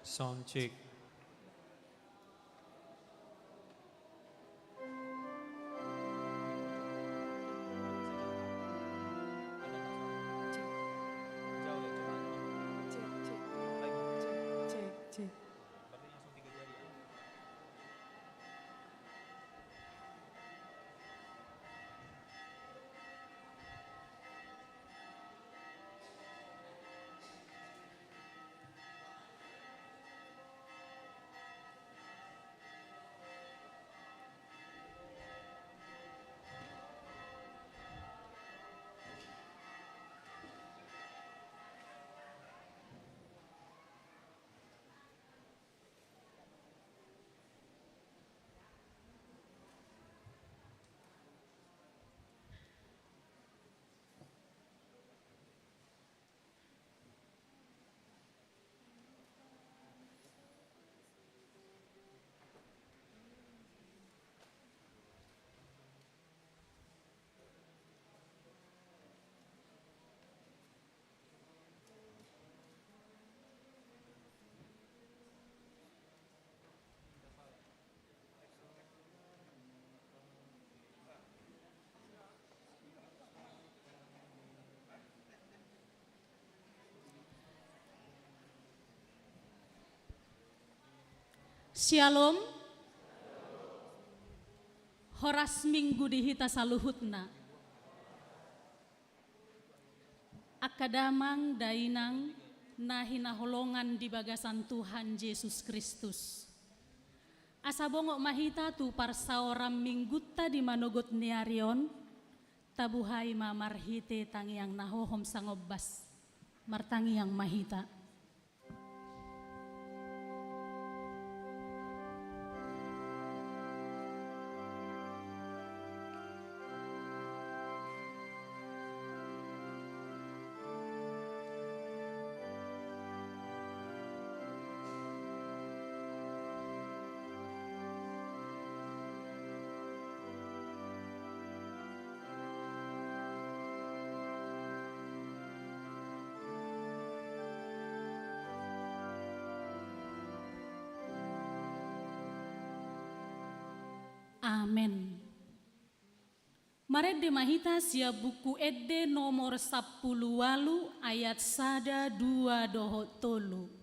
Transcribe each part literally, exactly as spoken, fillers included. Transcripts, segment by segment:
Sound check. Cek, cek. Cek, cek. Syalom. Horas Minggu di hita saluhutna. Angka damang dainang na hinaholongan di bagasan Tuhan Jesus Kristus. Asa bongot ma hita tu parsaoran Minggunta di manogot ni ari on, tabuhai ma marhite tangiang na hohom sangombas. Martangiang ma hita. Amen. Marende ma hita sian Buku Ende nomor sampulu ualu, ayat sada, dua dohot tolu.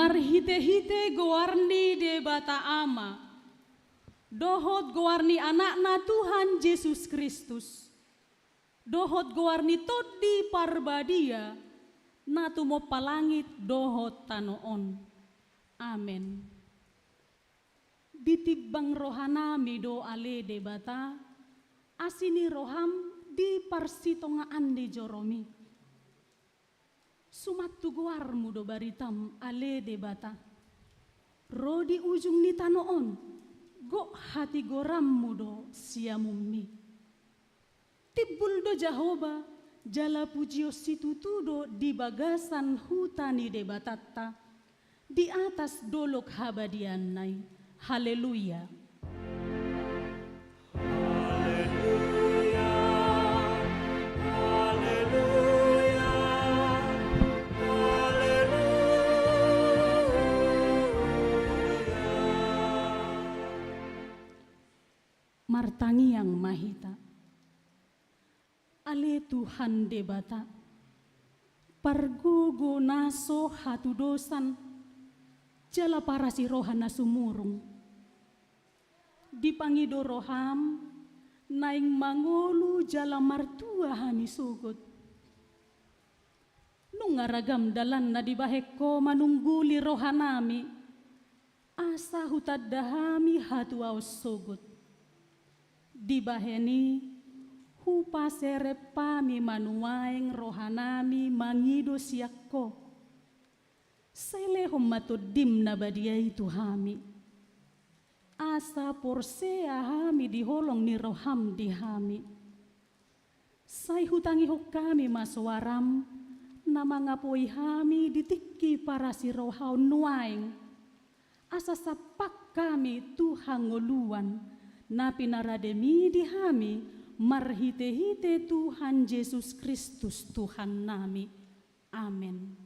Marhite-hite goar ni Debata Ama, dohot goar ni Anakna Tuhan Jesus Kristus, dohot goar ni Tondi Parbadia, na tumompa langit dohot tano on. Amen. Ditimbang rohanami do ale Debata, asi ni roham di parsitongaan ni joromi. Suman tu goarmu do baritam ale Debata. Ro di ujung ni tano on, gok hatigoranmu do siamunmi. Timbul do Jahowa, jala pujion situtu do di bagasan huta ni Debatanta, di atas dolok habadiaanna i. Haleluya. Haleluya, haleluya, haleluya. Martangiang ma hita. Ale Tuhan Debata, pargogo na so hatudosan, jala parasi roha na sumurung. Dipangido roham, naeng mangolu jala martua hami sogot. Nunga ragam dalan na dibahen Ho manungguli rohanami, asa hutanda hami hatuaon sogot. Dibahen i, hupaserep hami ma nuaeng rohanami mangido sian Ho. Sai lehon ma Tondim na badia i tu hami. Asa porsea hami di holong ni roham di hami. Sai hutangihon hami ma soaram, na mangapoi hami di tingki parasirohaon nuaeng. Asa sampak hami tu hangoluan, na pinarademi di hami, marhite-hite Tuhan Jesus Kristus Tuhannami. Amen.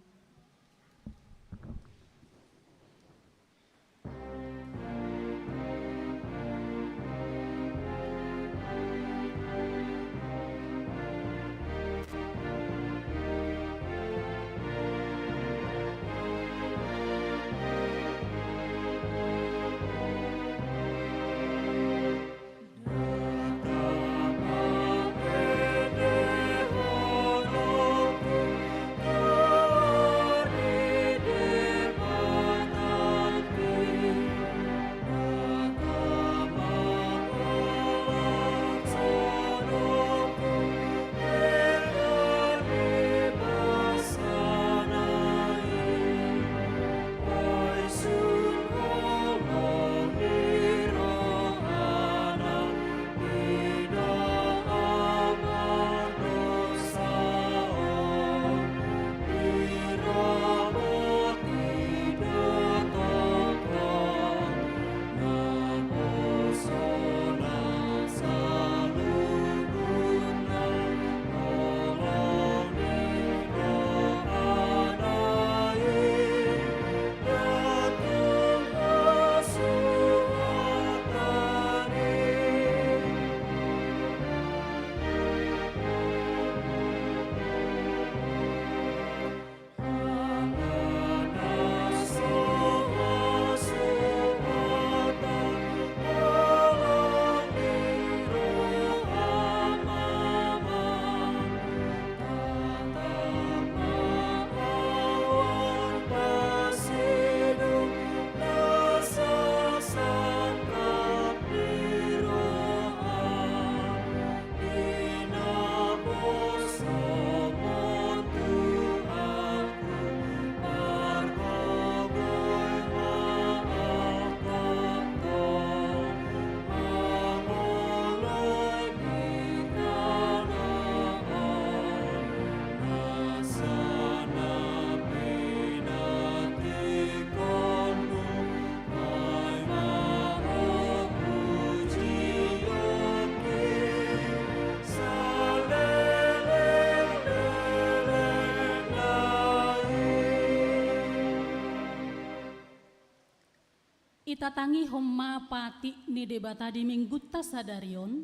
Itatangihon ma patik ni Debata di Minggunta sadari on,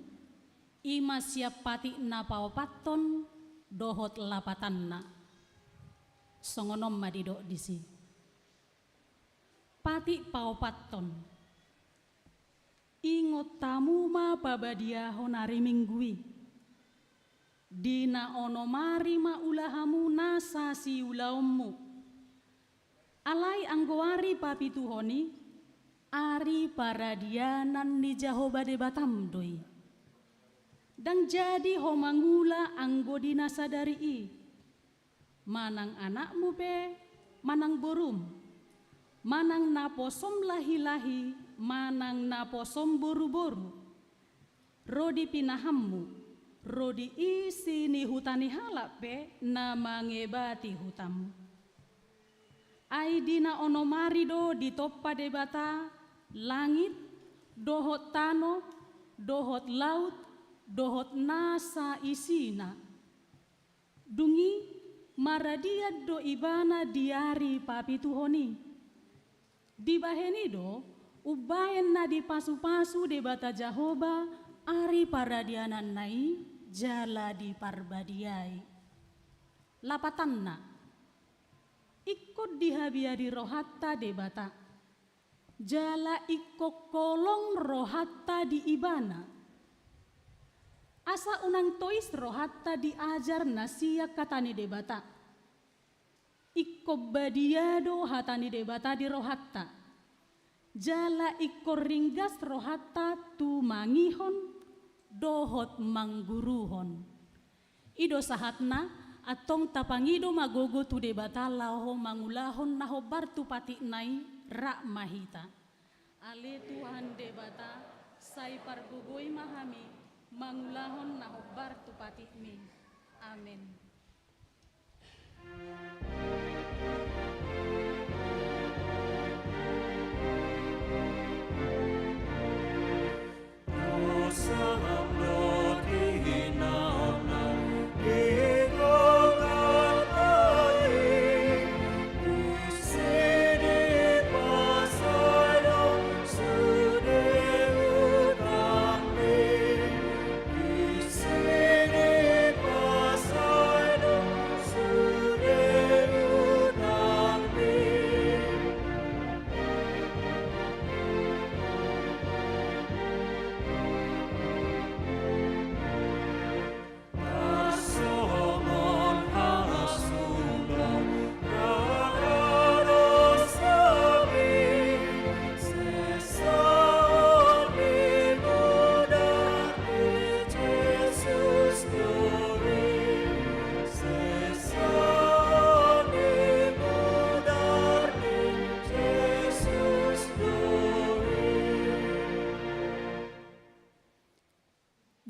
i ma sian patik na paopathon dohot lapatanna. Songon on ma didok disi. Patik paopathon. Ingot hamu ma pabadiahon ari Minggu i. Di na onom ari ma ula hamu nasa siulaonmu. Alai anggo ari papituhon i, ari paradianan ni Jahowa Debatam do i. Ndang jadi ho mangula anggo di na sadari i. Manang anakmu pe, manang borum, manang naposom lahilahi, manang naposom boruboru, ro di pinahanmu, ro di isi ni huta ni halak pe na mangebati hutamu. Ai di na onom ari do ditompa Debata langit, dohot tano, dohot laut, dohot nasa isina. Dung i maradian do Ibana di ari papituhon i. Dibahen i do umbahen na dipasupasu Debata Jahowa ari paradiananna i jala diparbadiai. Lapatanna, ingkon dihabiari rohanta Debata. Jala ingkon holong rohanta di Ibana. Asa unang tois rohanta di ajar na sian hata ni Debata. Ingkon badia do hata ni Debata di rohanta. Jala ingkon ringgas rohanta tumangihon dohot mangguruhon. I do sahatna, antong tapangido ma gogo tu Debata laho mangulahon na hombar tu patikna i, rap ma hita. Ale Tuhan Debata, sai pargogoi ma hami mangulahon na hombar tu patikmi. Amen.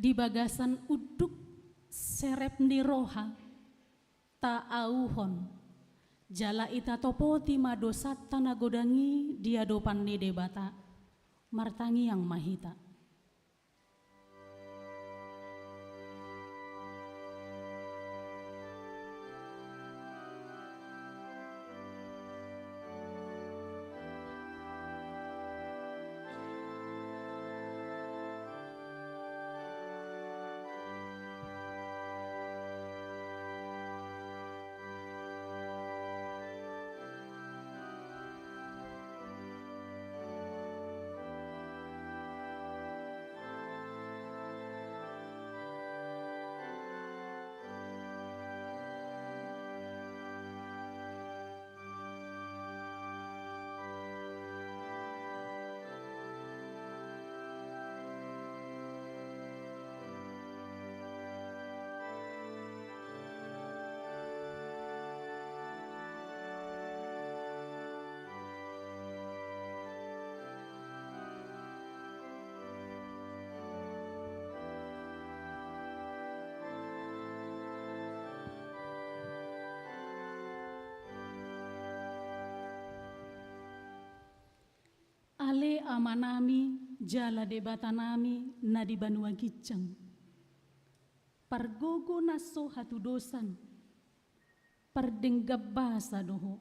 Di bagasan unduk serep ni roha taauhon, jala itatopoti ma dosanta na godang i di adopan ni Debata. Martangiang ma hita. Ale Amanami jala Debatanami na di banua ginjang, pargogo na so hatudosan, pardenggan basa do Ho.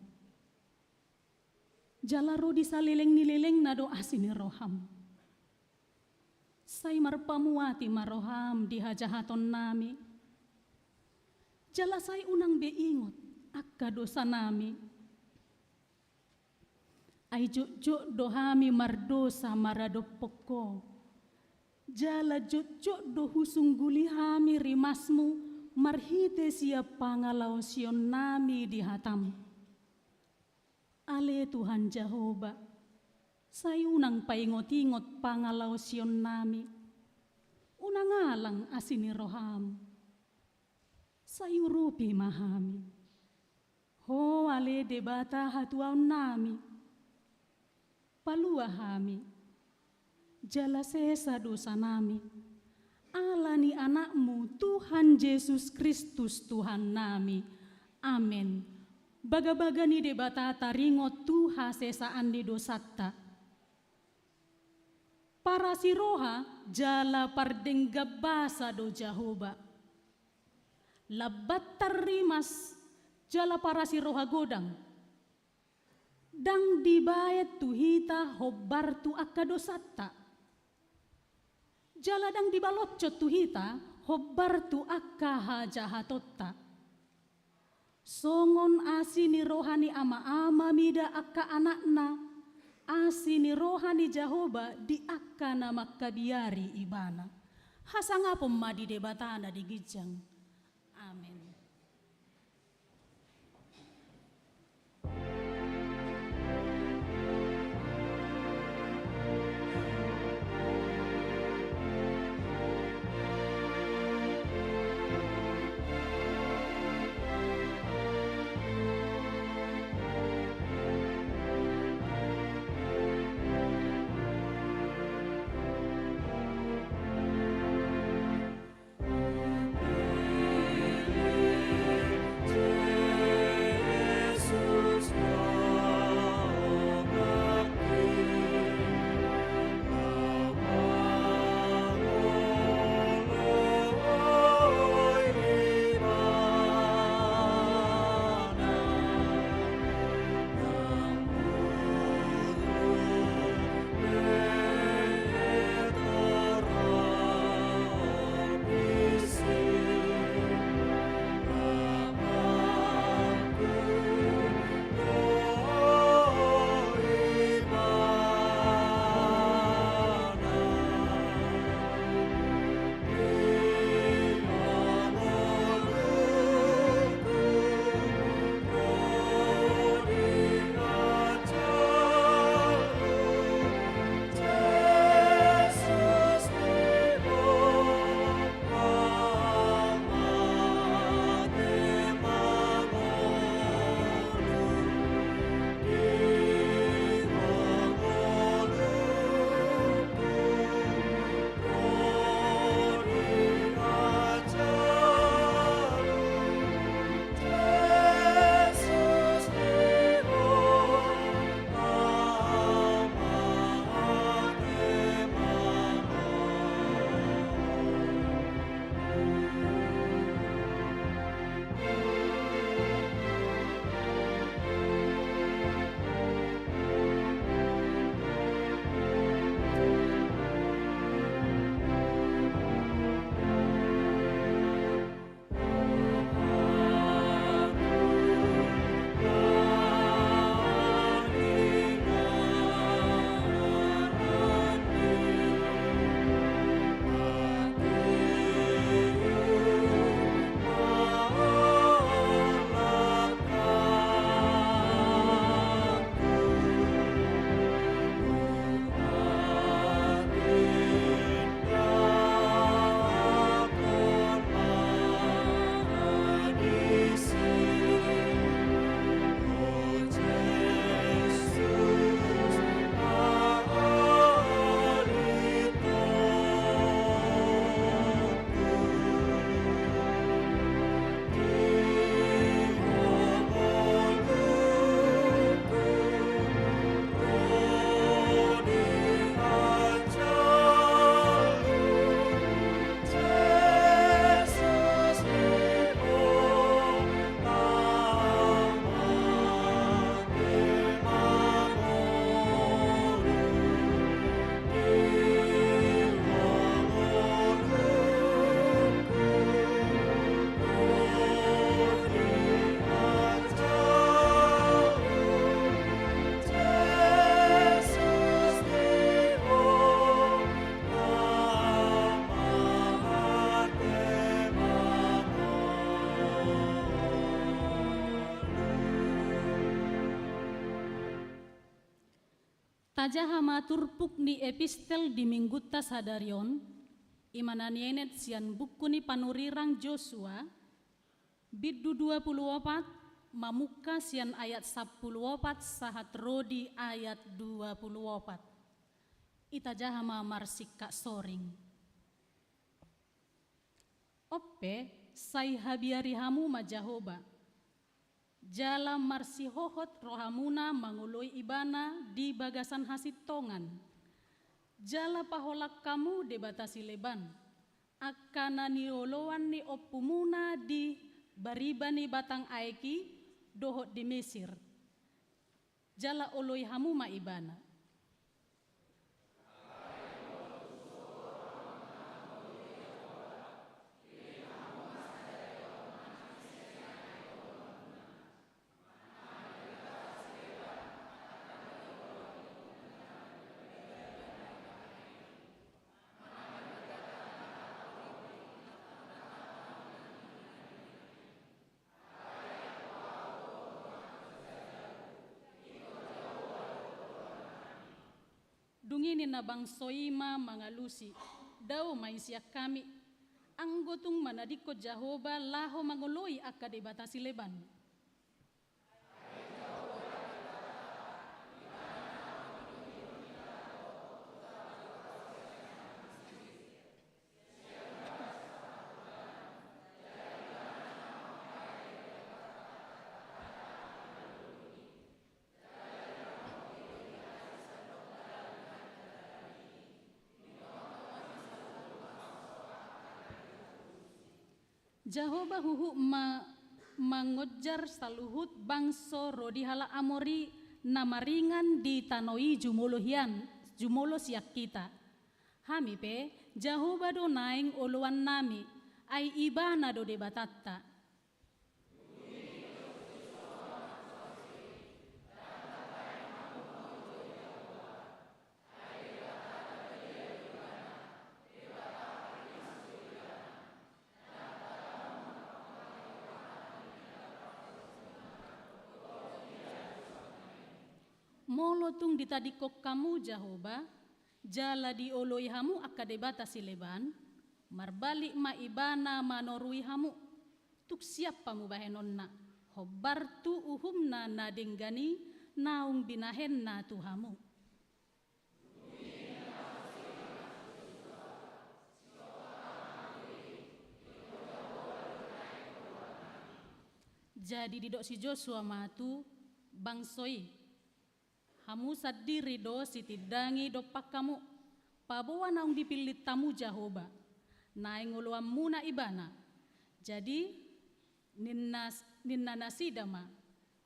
Jala ro di saleleng ni lelengna do asi ni roham. Sai marpamuati ma roham di hajahatonnami. Jala sai unang be ingot angka dosanami. Ai jotjot do hami mardosa maradophon Ho, jala jotjot do husungguli hami rimasMu marhite sian pangalaosionnami di hataM. Ale Tuhan Jahowa, sai unang paingotingot pangalaosionnami, unang alang asi ni rohaM. Sai urupi ma hami. Ho ale Debata hatuaonnami, palua hami, jala sesa dosanami, ala ni AnakMu Tuhan Jesus Kristus Tuhannami. Amen. Bagabaga ni Debata taringot tu hasesaan ni dosanta. Parasiroha jala pardenggan basa do Jahowa. Lambat tarrimas jala parasiroha godang. Ndang dibaen tu hita hombar tu angka dosanta. Jala ndang dibaloshon tu hita hombar tu angka hajahatonta. Songon asi ni roha ni ama-ama mida angka anakna, asi ni roha ni Jahowa di angka na mangkabiari ibana. Hasangapon ma di Debata na di ginjang. Amen. Tajaha ma turpuk ni epistel di minggunta sadari on, i ma na nienet sian buku ni panurirang Josua, bindu dua pulu opat, mamungka sian ayat sampulu opat sahat ro di ayat dua pulu opat. Itajaha ma marsingkat soring. On pe, sai habiari hamu ma Jahowa, jala marsihohot rohamuna mangoloi Ibana di bagasan hasintongan. Jala paholang hamu debata sileban, angka na nioloan ni ompumuna di bariba ni batang aek i dohot di Mesir. Jala oloi hamu ma ibana. Dung i ninna bangso i ma mangalusi, dao ma i sian hami, anggo tung manadingkon Jahowa laho mangoloi angka debata sileban. Jahowa huhut ma mangonjar saluhut bangso ro di halak Amor i na maringan di tano i jumolo hian, jumolo sian hita. Hami pe, Jahowa do naeng oloannami, ai Ibana do Debatanta. Molo tung ditadingkon hamu Jahowa, jala dioloi hamu angka debata sileban, marbalik ma Ibana manorui hamu, tung siap hamu bahenonna, hombar tu uhumna na denggan i naung binahenna tu hamu. Jadi didok si Josua ma tu bangso i, hamu sandiri do sitindangi dompak hamu, paboa naung dipillit hamu Jahowa, naeng oloanmuna Ibana. Jadi ninna, ninna nasida ma,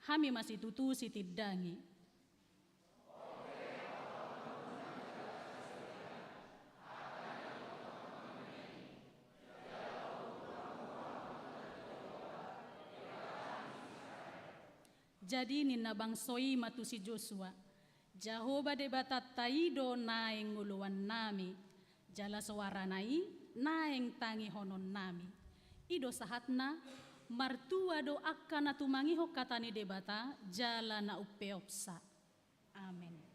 hami ma situtu sitindangi. Jadi ninna bangso i ma tu si Josua, Jahowa Debatanta i do naeng oloannami, jala soarana i naeng tangihononnami. I do sahatna, martua do angka na tumangihon hata ni Debata, jala na umpeopsa. Amen.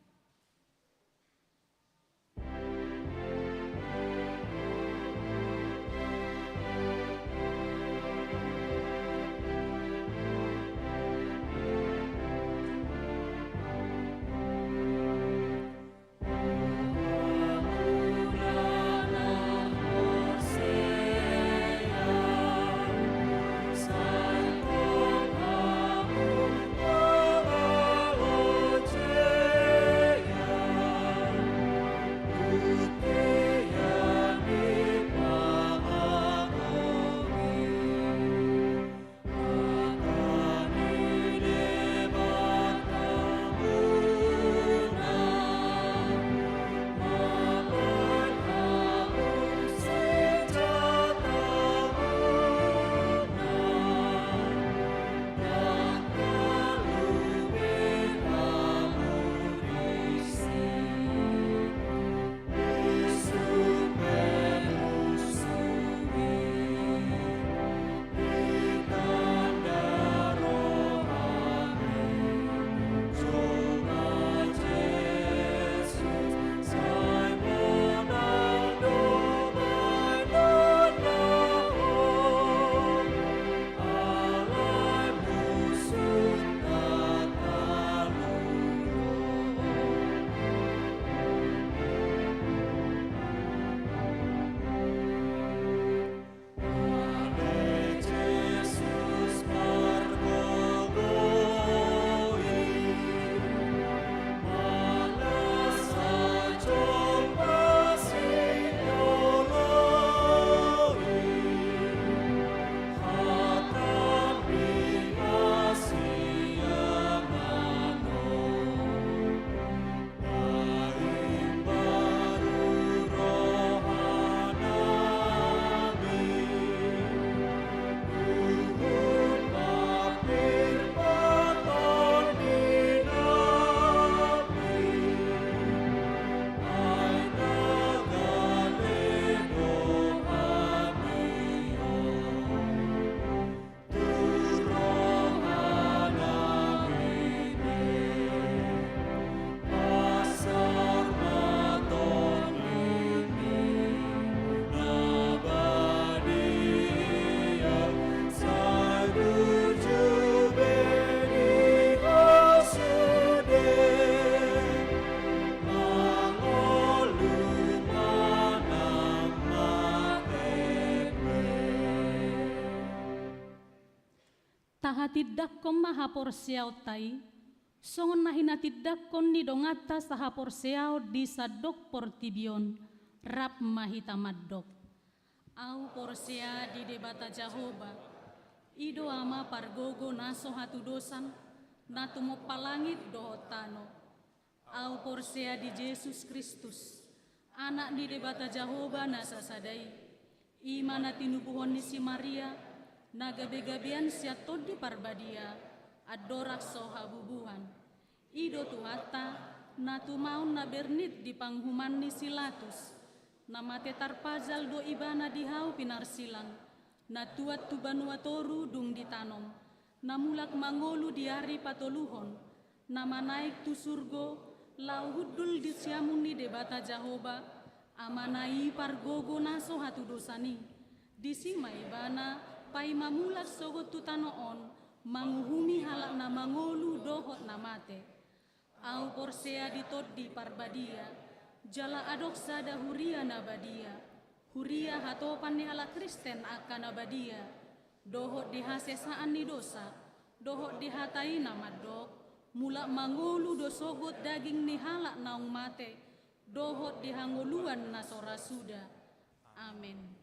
Tahatindangkon ma haporseaonta i, songon na hinatindangkon ni donganta sahaporseaon di sandok portibi on, rap ma hita mandok. Ahu porsea di Debata Jahowa, i do Ama pargogo na so hatudosan, na tumompa langit dohot tano. Ahu porsea di Jesus Kristus, Anak ni Debata Jahowa na sasada i. I ma na tinubuhon ni si Maria, na gabe-gabean sian Tondi Parbadia, andorang so habubuhan. I do Tuhanta, na tumaon na bernit di panguhuman ni si Latus, na mate tarpajal do Ibana di hau pinarsilang, na tuat tu banua toru dung ditanom, na mulak mangolu di ari patoluhon, na manaek tu surgo, laho hundul di siamun ni Debata Jahowa, Amana i pargogo na so hatudosan i. Disi ma Ibana paima mulak sogot tu tano on, manguhumi halak na mangolu dohot na mate. Ahu porsea di Tondi Parbadia, jala adong sada huria na badia, huria hatopan ni halak Kristen angka na badia, dohot di hasesaan ni dosa, dohot di hata i na mandok, mulak mangolu do sogot daging ni halak naung mate, dohot di hangoluan na so ra suda. Amen.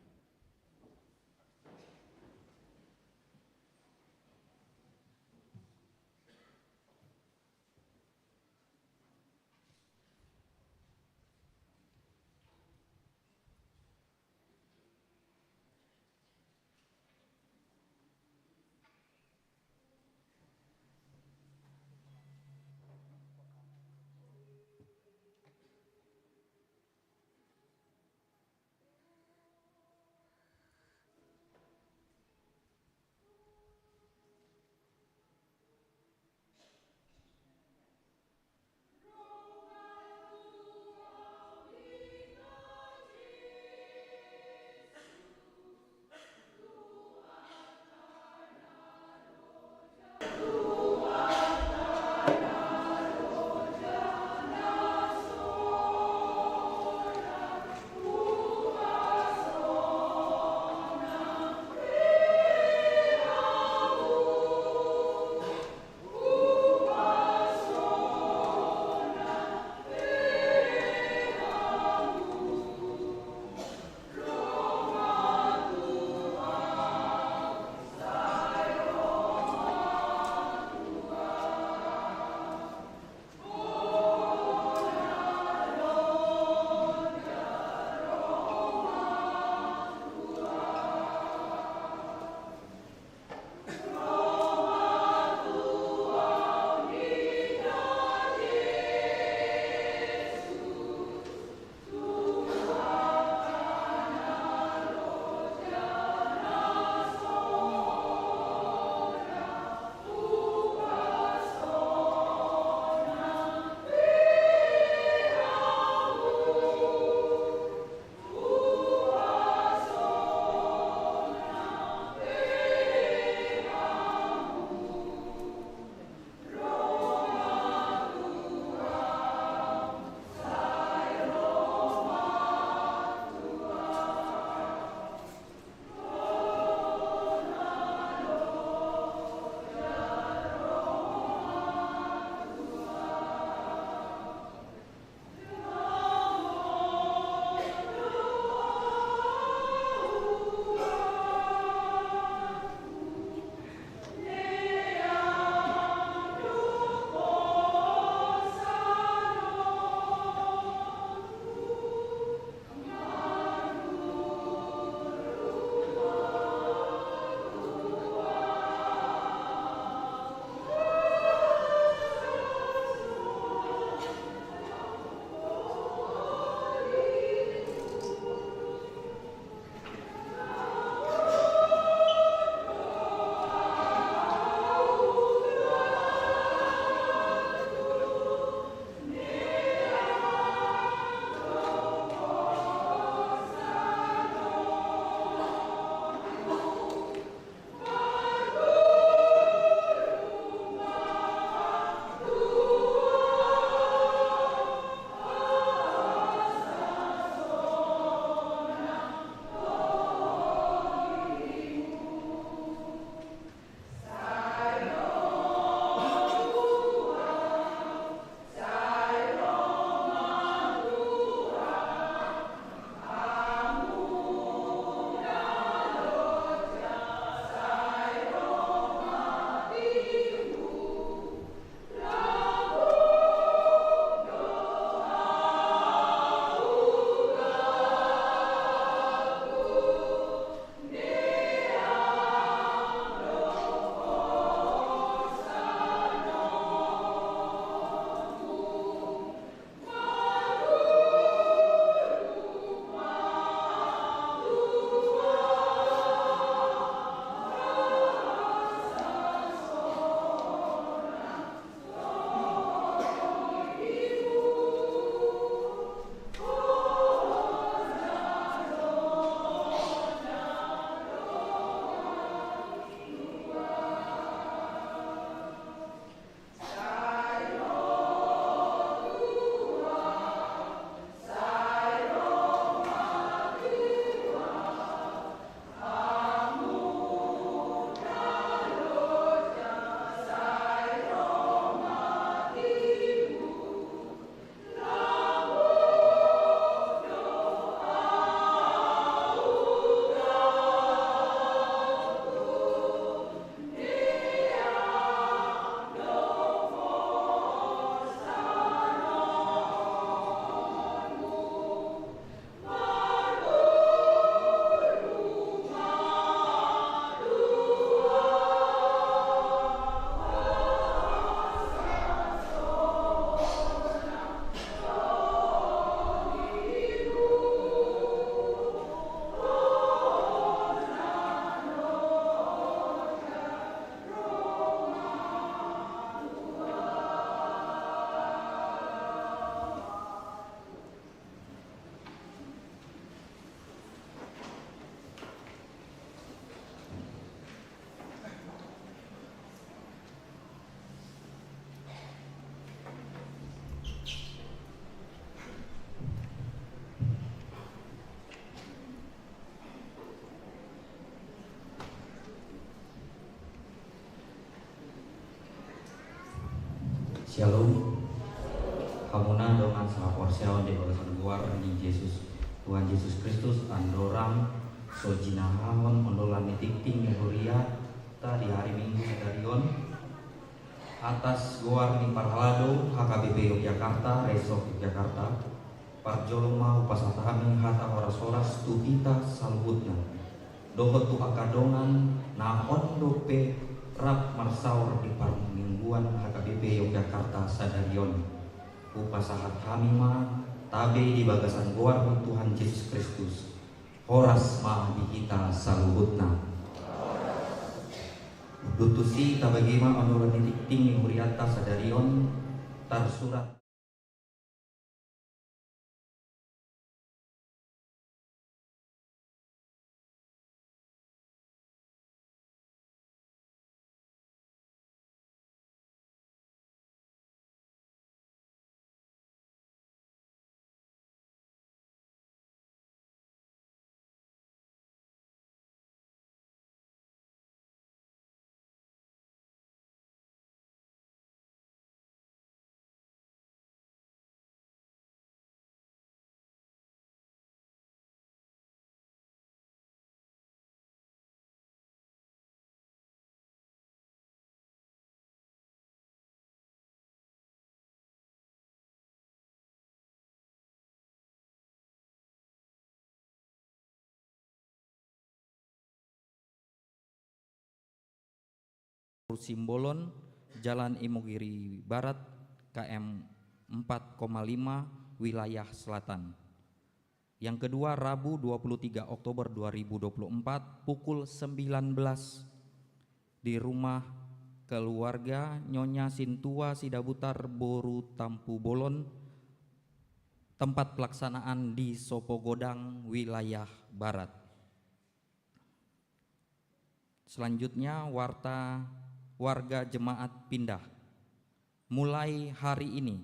Shalom. Hamuna dongan sahaporseaon di bagasan goar ni Jesus, Tuhan Jesus Kristus, andorang so jinahahon ondolan ni tingting ni huriata di hari Minggu sadari on, atas goar ni parhalado H K B P Yogyakarta, Resort Yogyakarta, parjolo ma hupasahat hami hata horas-horas tu hita saluhutna dohot tu angka dongan na on dope rap marsaor di parmingguan H K B P Yogyakarta sadari on. Hupasahat hami ma tabe di bagasan goar ni Tuhan Jesus Kristus. Horas ma di hita saluhutna. Dung tusi tabege ma ondolan ni tingting ni huriata sadari on, tarsurat Simbolon, Jalan Imogiri Barat, K M empat koma lima, wilayah selatan. Yang kedua, Rabu dua puluh tiga Oktober dua ribu dua puluh empat, pukul sembilan belas, di rumah keluarga Nyonya Sintua Sidabutar boru Tampubolon, tempat pelaksanaan di Sopogodang, wilayah barat. Selanjutnya, warta warga jemaat pindah. Mulai hari ini,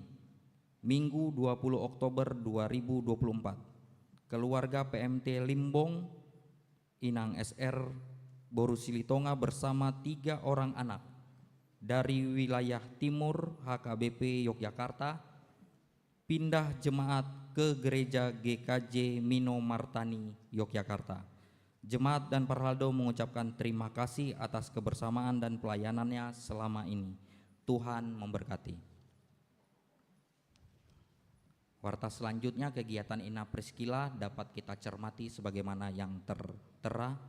Minggu dua puluh Oktober dua ribu dua puluh empat, keluarga P M T Limbong, Inang S R, boru Silitonga bersama tiga orang anak dari wilayah timur H K B P Yogyakarta, pindah jemaat ke Gereja G K J Mino Martani, Yogyakarta. Jemaat dan parhalado mengucapkan terima kasih atas kebersamaan dan pelayanannya selama ini. Tuhan memberkati. Warta selanjutnya, kegiatan Ina Priskila dapat kita cermati sebagaimana yang tertera.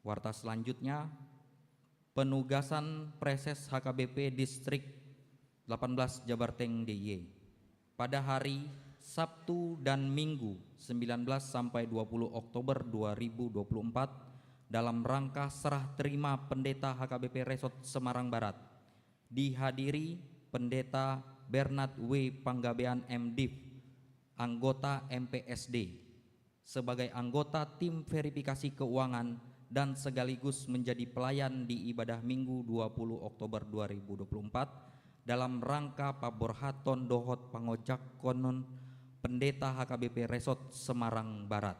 Warta selanjutnya, penugasan Praeses H K B P Distrik delapan belas Jabarteng D I Y. Pada hari Sabtu dan Minggu, sembilan belas sampai dua puluh Oktober dua ribu dua puluh empat, dalam rangka serah terima Pendeta H K B P Resort Semarang Barat, dihadiri Pendeta Bernard W Panggabean, M Div, anggota M P S D, sebagai anggota tim verifikasi keuangan dan sekaligus menjadi pelayan di ibadah Minggu dua puluh Oktober dua ribu dua puluh empat dalam rangka paborhaton dohot pangojakhon Pendeta H K B P Resort Semarang Barat.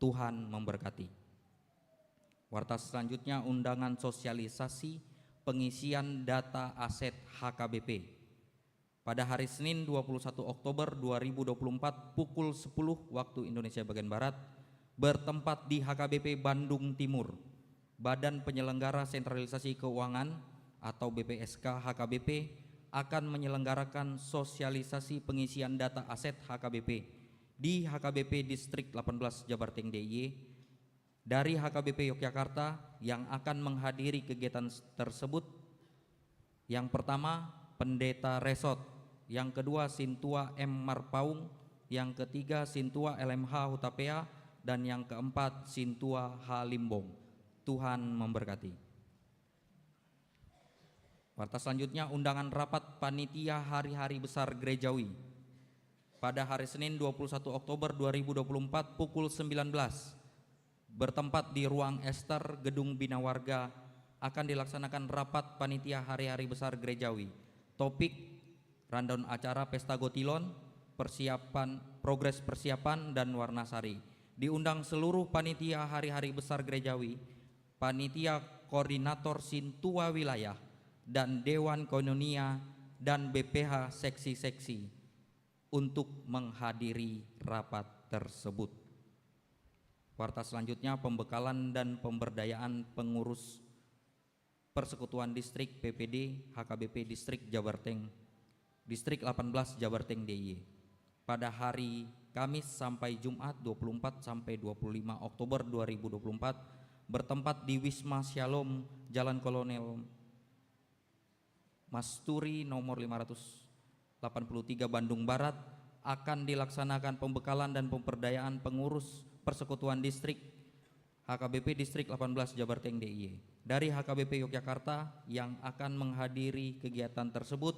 Tuhan memberkati. Warta selanjutnya, undangan sosialisasi pengisian data aset H K B P. Pada hari Senin, dua puluh satu Oktober dua ribu dua puluh empat, pukul sepuluh waktu Indonesia bagian Barat, bertempat di H K B P Bandung Timur, Badan Penyelenggara Sentralisasi Keuangan atau B P S K H K B P akan menyelenggarakan sosialisasi pengisian data aset H K B P di H K B P Distrik delapan belas Jabarteng D I Y. Dari H K B P Yogyakarta yang akan menghadiri kegiatan s-, tersebut, yang pertama, Pendeta Resort, yang kedua, Sintua M Marpaung, yang ketiga, Sintua L M H Hutapea, dan yang keempat, Sintua H Limbong. Tuhan memberkati. Warta selanjutnya, undangan rapat panitia hari-hari besar gerejawi. Pada hari Senin, dua puluh satu Oktober dua ribu dua puluh empat, pukul sembilan belas, bertempat di Ruang Ester, Gedung Bina Warga, akan dilaksanakan rapat panitia hari-hari besar gerejawi. Topik: rundown acara Pesta Gotilon, persiapan, progres persiapan, dan warna sari. Diundang seluruh panitia hari-hari besar gerejawi, panitia koordinator sintua wilayah, dan Dewan Koinonia dan B P H seksi-seksi untuk menghadiri rapat tersebut. Warta selanjutnya, pembekalan dan pemberdayaan pengurus Persekutuan Distrik P P D H K B P Distrik Jabarteng, Distrik delapan belas Jabarteng D I Y, pada hari Kamis sampai Jumat, dua puluh empat sampai dua puluh lima Oktober dua ribu dua puluh empat, bertempat di Wisma Shalom, Jalan Kolonel Masturi nomor lima ratus delapan puluh tiga, Bandung Barat, akan dilaksanakan pembekalan dan pemberdayaan pengurus Persekutuan Distrik H K B P Distrik delapan belas Jabarteng D I Y. Dari H K B P Yogyakarta yang akan menghadiri kegiatan tersebut,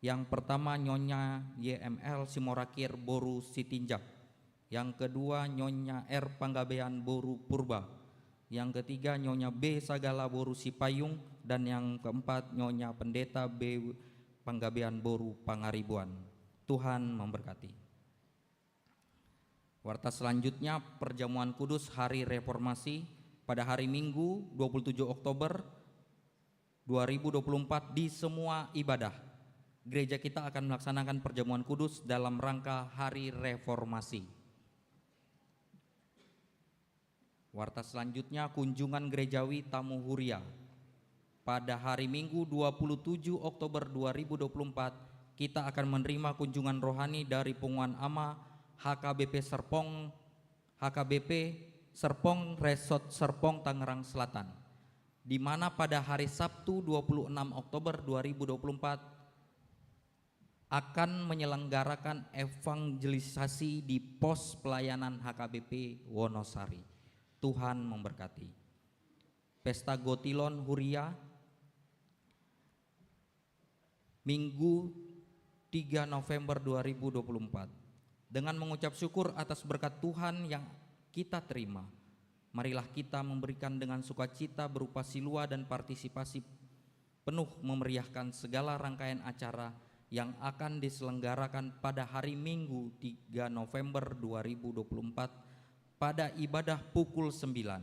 yang pertama Nyonya Y M L Simorakir boru Sitinjak, yang kedua Nyonya R Panggabean boru Purba, yang ketiga Nyonya B Sagala boru Sipayung, dan yang keempat Nyonya Pendeta B Panggabean boru Pangaribuan. Tuhan memberkati. Warta selanjutnya, perjamuan kudus hari reformasi pada hari Minggu, dua puluh tujuh Oktober dua ribu dua puluh empat, di semua ibadah gereja kita akan melaksanakan perjamuan kudus dalam rangka hari reformasi. Warta selanjutnya, kunjungan gerejawi tamu huria. Pada hari Minggu, dua puluh tujuh Oktober dua ribu dua puluh empat, kita akan menerima kunjungan rohani dari Punguan Ama H K B P Serpong, H K B P Serpong, Resort Serpong, Tangerang Selatan, di mana pada hari Sabtu, dua puluh enam Oktober dua ribu dua puluh empat, akan menyelenggarakan evangelisasi di pos pelayanan H K B P Wonosari. Tuhan memberkati. Pesta Gotilon Huria, Minggu, tiga November dua ribu dua puluh empat. Dengan mengucap syukur atas berkat Tuhan yang kita terima, marilah kita memberikan dengan sukacita berupa silua dan partisipasi penuh memeriahkan segala rangkaian acara yang akan diselenggarakan pada hari Minggu, tiga November dua ribu dua puluh empat, pada ibadah pukul sembilan.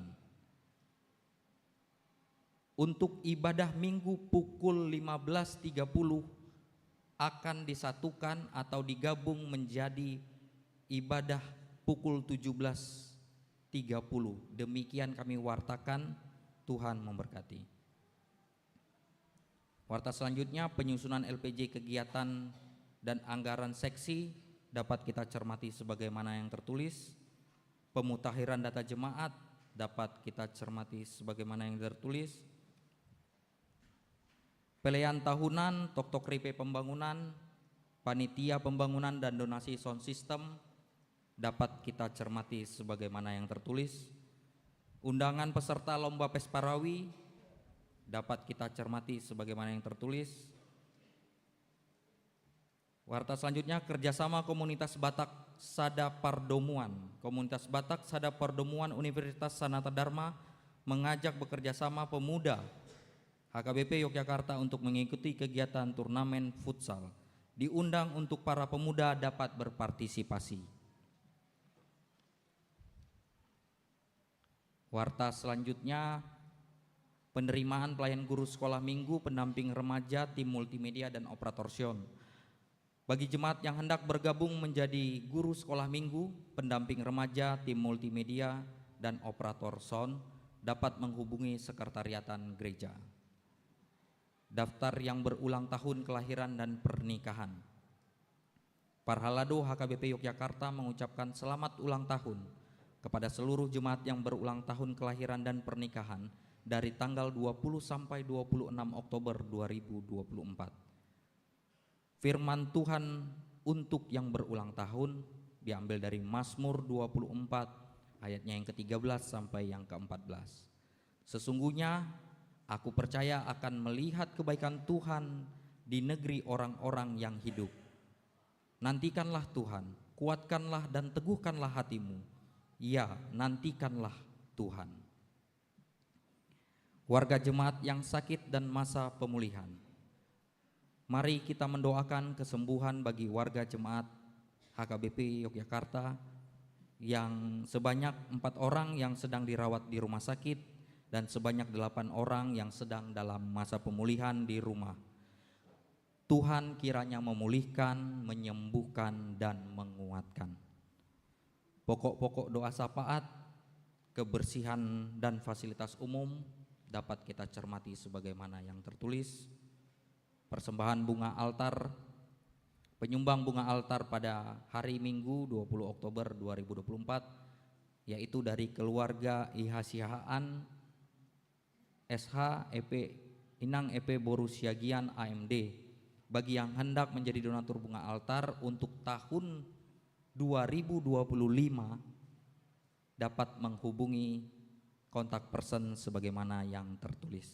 Untuk ibadah Minggu pukul lima belas tiga puluh akan disatukan atau digabung menjadi ibadah pukul tujuh belas tiga puluh. Demikian kami wartakan, Tuhan memberkati. Warta selanjutnya, penyusunan L P J kegiatan dan anggaran seksi dapat kita cermati sebagaimana yang tertulis. Pemutakhiran data jemaat dapat kita cermati sebagaimana yang tertulis. Pelean tahunan, toktok ripe pembangunan, panitia pembangunan dan donasi sound system dapat kita cermati sebagaimana yang tertulis. Undangan peserta lomba Pesparawi dapat kita cermati sebagaimana yang tertulis. Warta selanjutnya, kerjasama Komunitas Batak Sada Pardomuan. Komunitas Batak Sada Pardomuan Universitas Sanata Dharma mengajak bekerjasama pemuda H K B P Yogyakarta untuk mengikuti kegiatan turnamen futsal. Diundang untuk para pemuda dapat berpartisipasi. Warta selanjutnya, penerimaan pelayan guru sekolah minggu, pendamping remaja, tim multimedia, dan operator sound. Bagi jemaat yang hendak bergabung menjadi guru sekolah minggu, pendamping remaja, tim multimedia, dan operator sound, dapat menghubungi sekretariatan gereja. Daftar yang berulang tahun kelahiran dan pernikahan. Parhalado H K B P Yogyakarta mengucapkan selamat ulang tahun kepada seluruh jemaat yang berulang tahun kelahiran dan pernikahan dari tanggal dua puluh sampai dua puluh enam Oktober dua ribu dua puluh empat. Firman Tuhan untuk yang berulang tahun diambil dari Mazmur dua puluh empat, ayatnya yang ketiga belas sampai yang keempat belas. Sesungguhnya aku percaya akan melihat kebaikan Tuhan di negeri orang-orang yang hidup. Nantikanlah Tuhan, kuatkanlah dan teguhkanlah hatimu. Ya, nantikanlah Tuhan. Warga jemaat yang sakit dan masa pemulihan. Mari kita mendoakan kesembuhan bagi warga jemaat H K B P Yogyakarta yang sebanyak empat orang yang sedang dirawat di rumah sakit, dan sebanyak delapan orang yang sedang dalam masa pemulihan di rumah. Tuhan kiranya memulihkan, menyembuhkan, dan menguatkan. Pokok-pokok doa syafaat, kebersihan, dan fasilitas umum dapat kita cermati sebagaimana yang tertulis. Persembahan bunga altar, penyumbang bunga altar pada hari Minggu dua puluh Oktober dua ribu dua puluh empat, yaitu dari keluarga I H Siahaan, S H, E P, Inang E P boru Siagian, A M D. Bagi yang hendak menjadi donatur bunga altar untuk tahun dua ribu dua puluh lima, dapat menghubungi kontak person sebagaimana yang tertulis.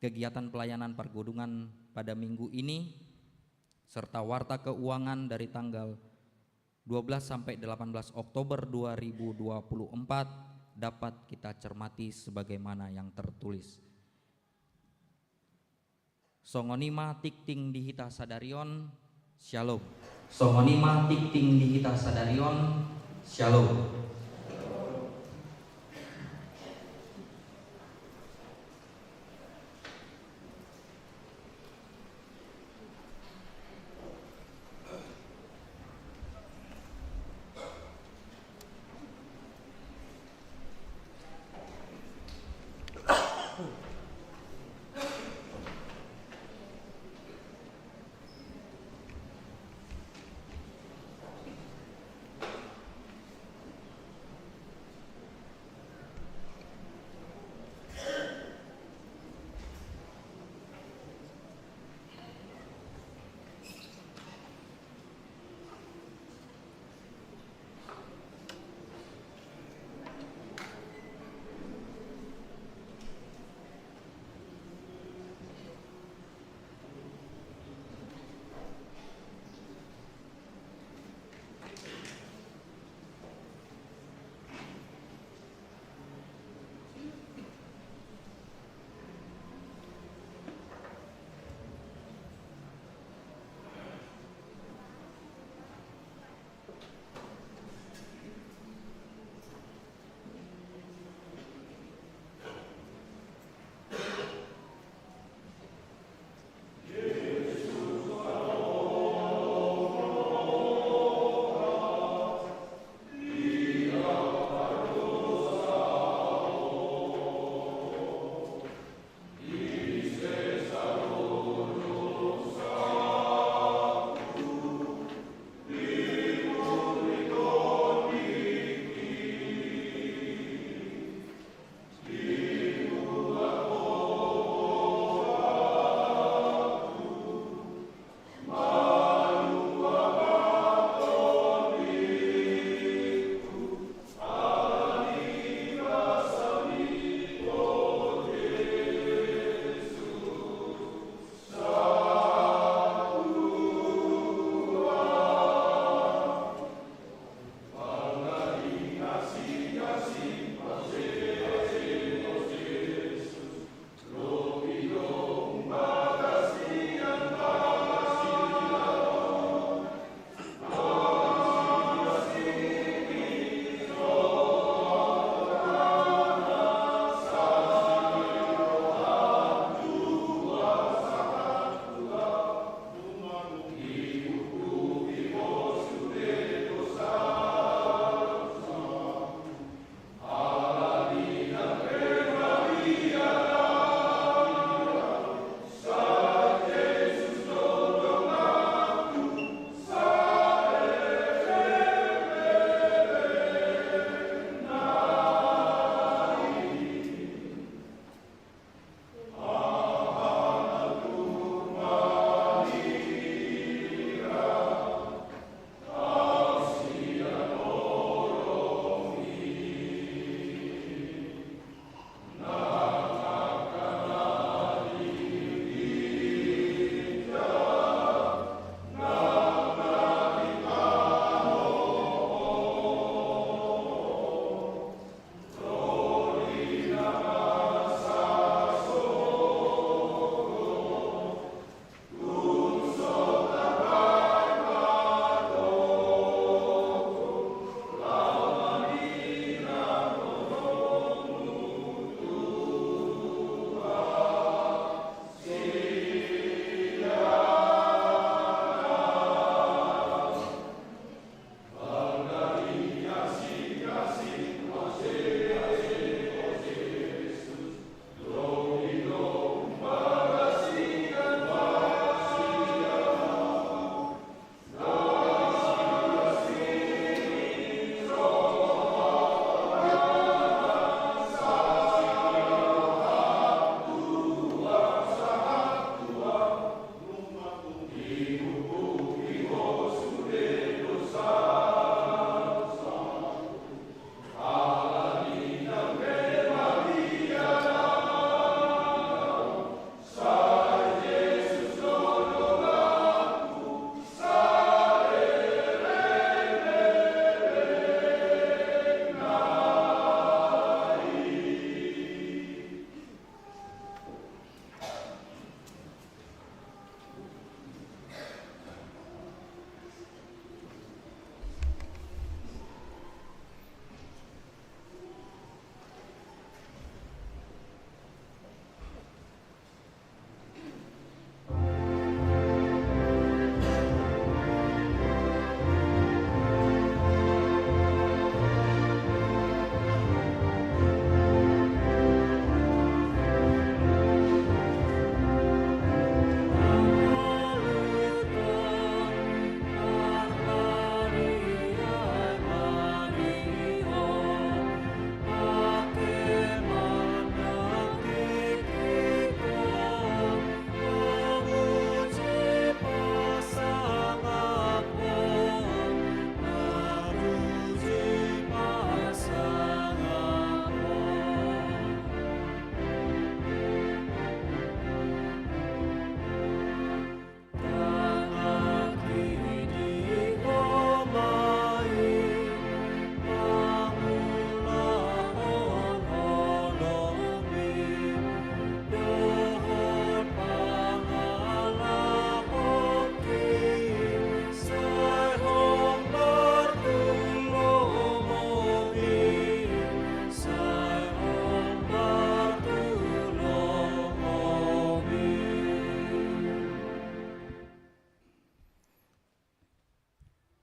Kegiatan pelayanan pergudungan pada minggu ini serta warta keuangan dari tanggal dua belas sampai delapan belas Oktober dua ribu dua puluh empat dapat kita cermati sebagaimana yang tertulis. Songon i ma tingting di hita sadari on. Syalom. Songon i ma tingting di hita sadari on. Syalom.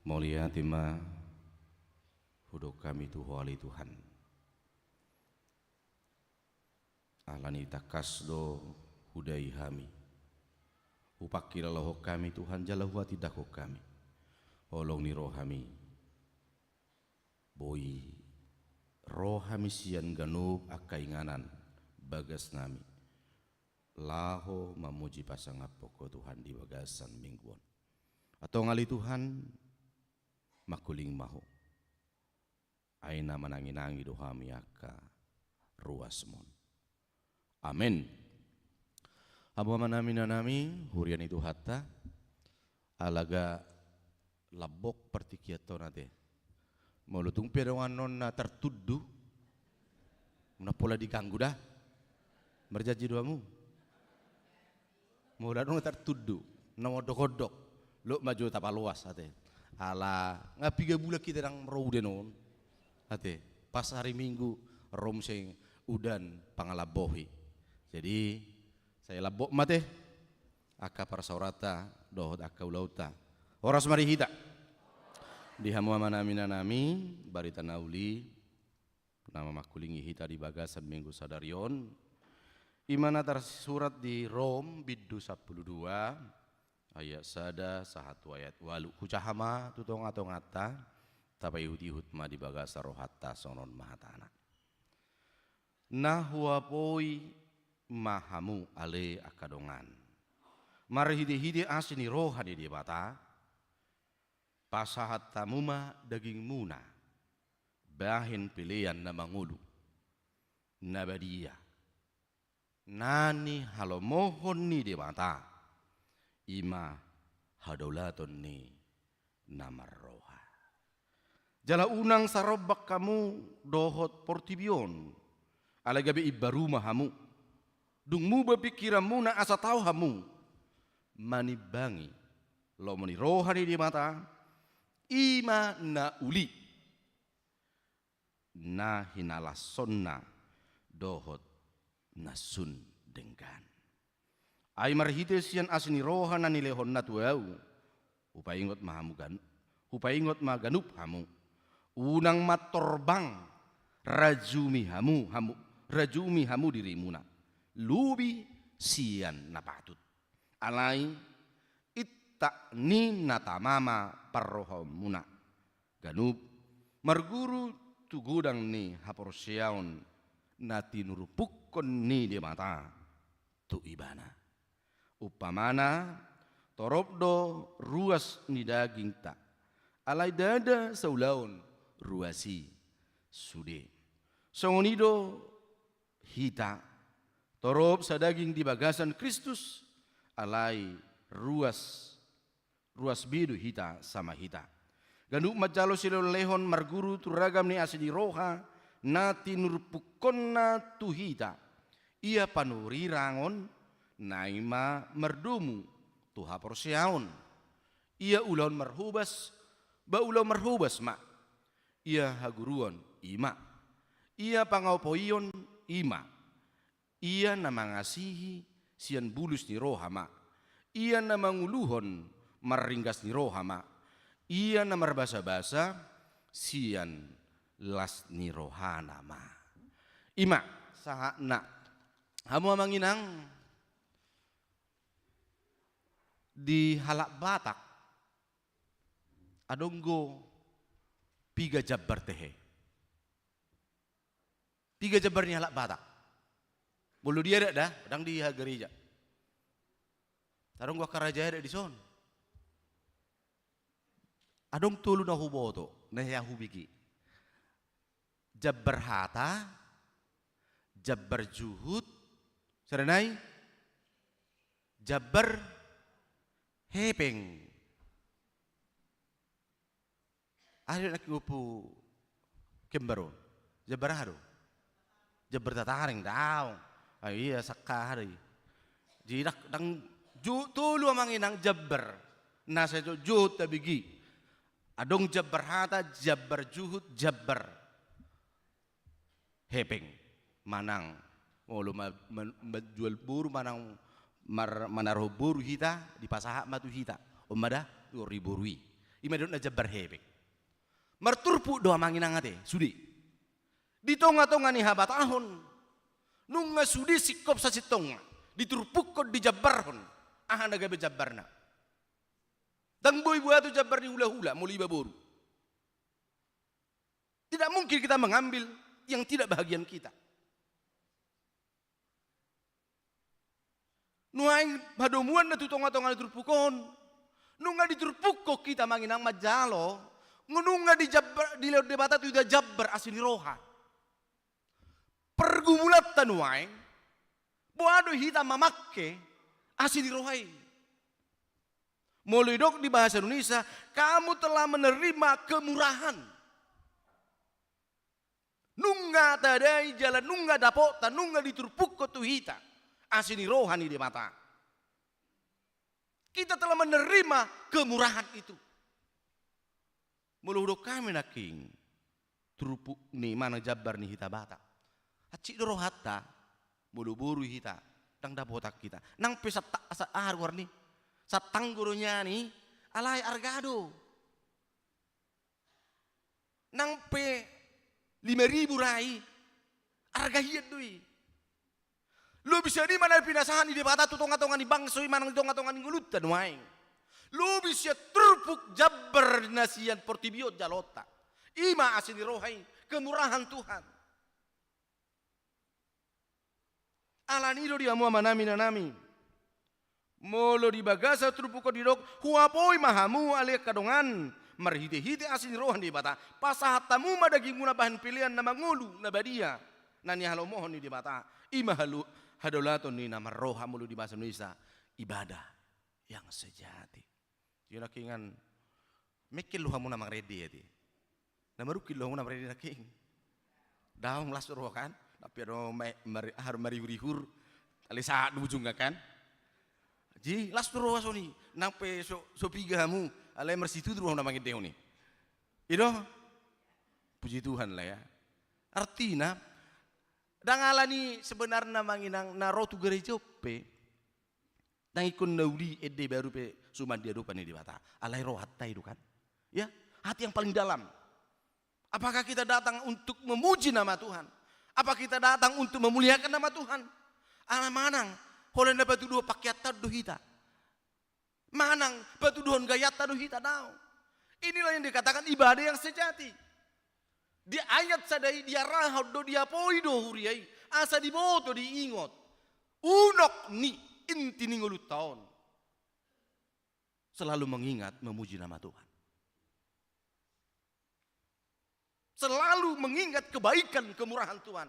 Mauliate ma hudok hami tu Ho ale Tuhan. Alani tangkas do hudai hami. Hupangkilalahon hami Tuhan jala huhatindangkon hami. Holong ni rohami. Boi ro hami sian ganup angka inganan bagasnami. Laho mamuji pasangaphon Ho Tuhan di bagasan minggu on. Antong ale Tuhan, mangkuling ma Ho. Ai na mananginangi do hami angka ruasmon. Amen. Hamu amanami, inanami, huria ni Tuhanta, ala ga lambok partingkianta on ate. Molo tung pe adong annon na tartundu, na pola diganggu da. Marjanji do hamu? Molo adong na tartundu, na mondok-ondok, lot ma jo tapaloas ate. Ala nga piga bulan hita ndang ro udan on ate. Pas hari Minggu ro muse udan pangalambohi. Jadi sai lambok ma ate angka parsaoranta dohot angka ulaonta. Horas ma di hita. Di hamu amanami, inanami, barita na uli na mamangkulingi hita di bagasan minggu sadari on, i ma na tarsurat di Rom bindu sampulu dua, ayat sada sahat tu ayat ualu. Hujaha ma tu tonga-tonganta, tapaihut-ihut ma di bagasan rohanta, songon on ma hatana. Na huapoi ma hamu ale angka dongan, marhite-hite asi ni roha ni Debata, pasahat hamu ma dagingmuna bahen pelean na mangolu, na badia, na nihalomohon ni Debata, i ma hadaulaton ni na marroha. Jala unang sarombak hamu dohot portibi on, alai gabe imbaru ma hamu. Dung muba pingkiranmuna asa tau hamu manimbangi lomo ni roha ni Debata, i ma na uli, na hinalashonna dohot na sun denggan. Ai marhite sian asi ni roha na nilehonna tu ahu, hupaingot ma hamu gan-, hupaingot ma ganup hamu. Unang mantorbang rajumi hamu, hamu, rajumi hamu dirimuna lobi sian na patut. Alai intak ni na tama ma parrohaonmuna ganup marguru tu godang ni haporseaon na tinurpukkon ni Debata tu ibana. Umpamana, torop do ruas ni dagingta, alai ndada saulaon ruas i sude. Songon i do hita, torop sadaging di bagasan Kristus, alai ruas, ruas be do hita sama hita. Ganup manjalo silehon-lehon marguru tu ragam ni asi ni roha na tinurpukkonna tu hita. Ia panurirang on, na i ma mardomu tu haporseaon. Ia ulaon marhobas, ba ulaon marhobas ma. Ia haguruon, i ma. Ia pangapoion, i ma. Ia na mangasihi sian bulus ni roha ma. Ia na manguluhon marringgas ni roha ma. Ia na marbasabasa sian las ni rohana ma. I ma sahatna. Hamu amang inang, di halak Batak adong do piga jambar tehe. Piga jambar ni halak Batak. Molo di adat da, ndang di hagereja. Adong do angka raja adat dison. Adong tolu na huboto, na hea hubege. Jambar hata, jambar juhut, sada nai jambar hepeng. Aha do na higompu kembar on? Jambar aha do? Jambar tataring, daong. Ah, ia, sangkahari. Jadi ndang, ndang ju-, tolu amang inang jambar. Na sai jotjot tabege. Adong jambar hata, jambar juhut, jambar hepeng. Manang molo ma-, ma-, manjual boru manang mar-, manaruhon boru hita, dipasahat ma tu hita. On ma da, tu ari boru i. I ma didok na jambar hepeng. Marturpuk do amang inang ate, sude. Di tonga-tonga ni habatahon, nunga sude singkop sasintongna, diturpukkon, dijambarhon. Aha na gabe jambarna? Ndang boi buatu jambar ni hula-hula, molo iba boru. Tidak mungkin kita mengambil yang tidak bahagian kita. Nuaeng hadomuanna tu tonga-tonga ni turpuk on. Nunga diturpukkon hita amang inang manjalo, nunga dijambar, dilehon Debata tu hita jambar asi ni roha. Pergumulanta nuaeng, boha do hita mamangke asi ni roha i. Molo didok di bahasa Indonesia, kamu telah menerima kemurahan. Nunga tadai jala nunga dapotta, nunga diturpukkon tu hita asi ni roha ni Debata. Kita telah menerima kemurahan itu. Molo hudok hami nangkin, turpuk ni manang jambar ni hita Batak, hansit do rohanta. Molo boru hita, ndang dapotan hita. Nang pe santa-, sa-, aha goarna i, satanggo do nian i, alai arga do. Nang pe lima ribu ra i, arga hian do i. Lobi sian i ma na pinasahat ni Debata tu tonga-tonga ni bangso i manang di tonga-tonga ni ngolunta nuaeng. Lobi sian turpuk jambar na sian portibi on jaloonta. I ma asi ni roha i, kemurahan Tuhan. Alani i do di hamu amanami inanami, molo di bagasan turpuk on didok, huapoi ma hamu ale angka dongan, marhite-hite asi ni roha ni Debata, pasahat hamu ma dagingmuna bahen pelean na mangolu na badia, na nihalomohon ni Debata. I ma halu-, hadaulaton ni na marroha, molo di bahasa Indonesia, ibadah yang sejati. Jadi nangkiningan, mengkel do hamu na mangarende ate. Na marungkil do hamu na mangarende nangkin. Daong, las do roha kan. Tapi adong ma-, mari-, aha do marihur-ihur. Alai sahat do ujungna kan. Jadi las do roha songon i. Nang pe so, so piga hamu. Alai marsitutu do hamu na mangarende on i. I do? Puji Tuhan lah ya. Artina, ndang alani sebenarna amang inang na ro tu gareja on pe. Ndang ingkon na uli ende baru pe suman di adopan ni Debata. Alai rohanta i do kan. Ya, hati yang paling dalam. Apakah kita datang untuk memuji nama Tuhan? Apa kita datang untuk memuliakan nama Tuhan? Ala manang, holan na patuduhon pakeanta do hita. Manang, patuduhon gayanta do hita, daong. Inilah yang dikatakan ibadah yang sejati. Di ayat sada i diarahon do, diapoi do huria i, asa diboto, diingot. Unok ni inti ni ngolunta on. Selalu mengingat, memuji nama Tuhan. Selalu mengingat kebaikan, kemurahan Tuhan.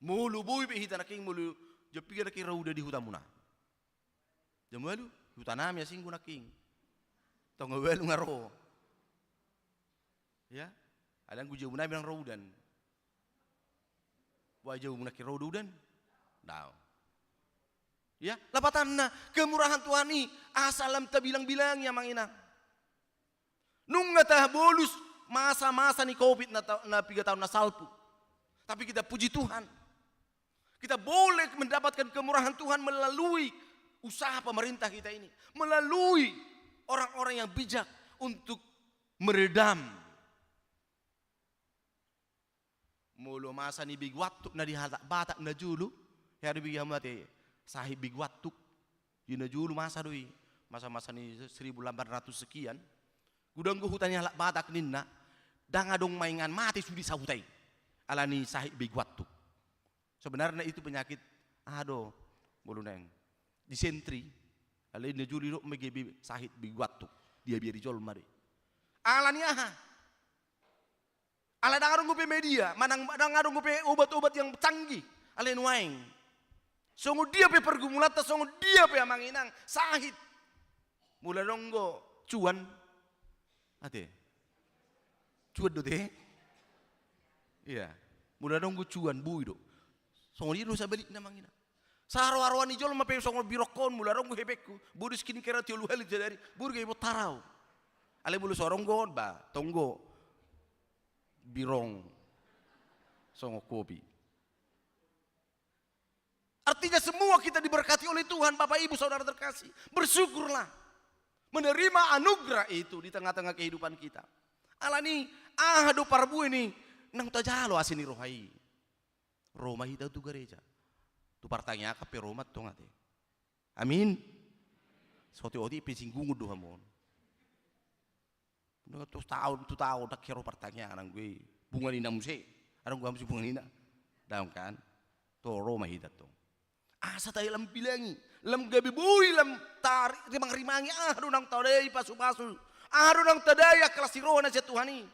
Molo boi pe hita nangkin, molo jam piga nangkin ro udan di hutamuna? Jam ualu, hutanami asingku nangkin. Tonga ualu nga ro. Ya, alai anggo jabunami ndang ro udan. Boha jabumuna nangkin ro do udan? Daong. Ya, lapatanna, kemurahan Tuhan i asa lam tabilang-bilangi amang inang. Nunga tabolus masa-masa ni covid na ta-, na piga taon na salpu. Tapi kita puji Tuhan. Kita boleh mendapatkan kemurahan Tuhan melalui usaha pemerintah kita ini. Melalui orang-orang yang bijak untuk meredam. Molo masa ni begu antuk na di halak Batak na jolo, hea do bege hamu ate, sahit begu antuk. Di na jolo masa do i, masa-masa ni seribu delapan ratus sekian. Godang do huta ni halak Batak ninna, ndang adong ma inganan mate sude sahuta i. Alani sahit begu antuk. Sebenarnya itu penyakit, aha do, molo naeng, disentri. Alai na jolo didok ma gabe sahit begu antuk. Diabia di jolma do i. Alani aha? Alai ndang adong dope media, manang ndang adong dope obat-obat yang canggih. Alai nuaeng, songon dia pe pergumulanta, songon dia pe amang inang, sahit. Molo adong do cuan, ate. Cuan do te? Iya. Molo adong do cuan, boi do. Songon i do sabalikna amang inang. Saroa-roa ni jolma pe songon birongkon, molo adong do hepengku, boru skincare tolu hali sadari, boru gabe bontar au. Alai molo so adong do on, ba, tong do birong songon kopi. Artinya semua kita diberkati oleh Tuhan, Bapak Ibu Saudara terkasih. Bersyukurlah. Menerima anugerah itu di tengah-tengah kehidupan kita. Alani aha do parbue ni naung tajalo asi ni roha i? Ro ma hita tu gareja. Tu partangiangan pe ro ma tong ate. Amin. Saotik-otik pe singgungun do hamu on. Nunga tu taon, tu taon, ndang hea ro partangiangan anggo i. Bunga nina muse. Adong gua muse bunga nina. Daong kan? Tu ro ma hita tong. Asa tahe lam bilangi, lam gabe boi, lam tarimang-rimangi aha do naung tadai pasu-pasu. Aha do naung tadai angka las ni roha na sian Tuhan i.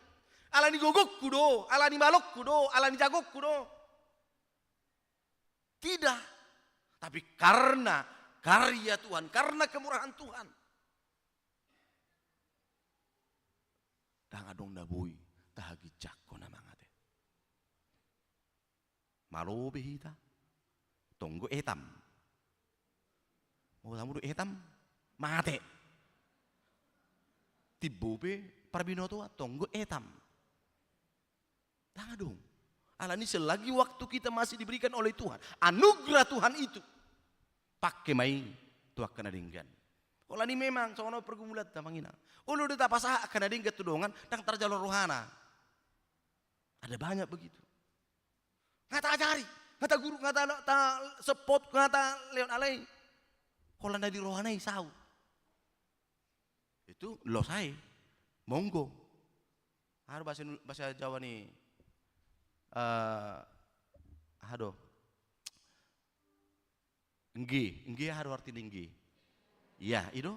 Alani gogongku do, alani malongku do, alani jagongku do. Tidak. Tapi karena karya Tuhan, karena kemurahan Tuhan. Ndang adong na boi tahaginjangkon amang ate. Malo be hita. Tonggo etam. Mau tamu do etam. Mate. Timbo be parbinotoan tonggo etam. Ndang adong. Alani selagi waktu kita masih diberikan oleh Tuhan, anugerah Tuhan itu, pake ma i tu angka na denggan. Alani memang songon on pergumulanta amang inang. Olo do tapasahat angka na denggan tu dongan, ndang tarjalo rohana. Ada banyak begitu. Nga taajari, nga taguru, nga ta, ta support, nga talehon, alai holan na di rohana i saut. Itu los ai. Monggo. Aha do bahasa, bahasa Jawa ni, eh, aha do? Ngge, ngge aha do artina ngge? Iya, i do.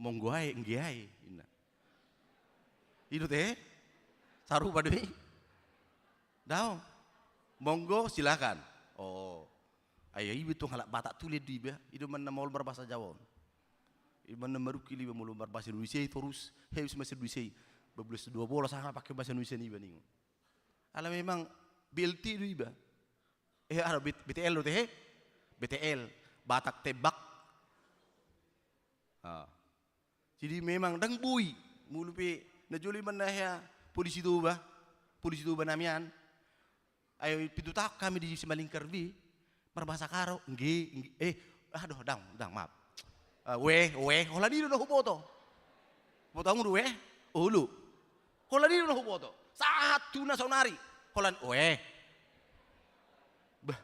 Monggo ae, ngge ae, ninna. I do te? Sarupa do i. Daong. Monggo, silakan. Oh. Ai iba tong halak Batak tulen do iba. I do manna maol marbahasa Jawa on. I do manna marungkil iba molo marbahasa Indonesia i torus. He, habis bahasa Indonesia i. Bablas dua bolas aha pake bahasa Indonesia niba ningon. Ala memang B L T do iba. Eh, aha do, B-, B T L do te, he? B T L, Batak Tembak. Ah. Jadi memang ndang boi. Molo pe na jolo i manna hea polisi Toba. Polisi Toba nami an. Ai pitu taon hami di Simalingkar be. Marbahasa Karo, ngge, ngge, eh, aduh, daong, daong, maaf. Eh, weh, weh, holan i do na huboto. Boto hamu do weh? Olo. Holan i do na huboto. Sahat tu na saonari. Holan, weh. Bah.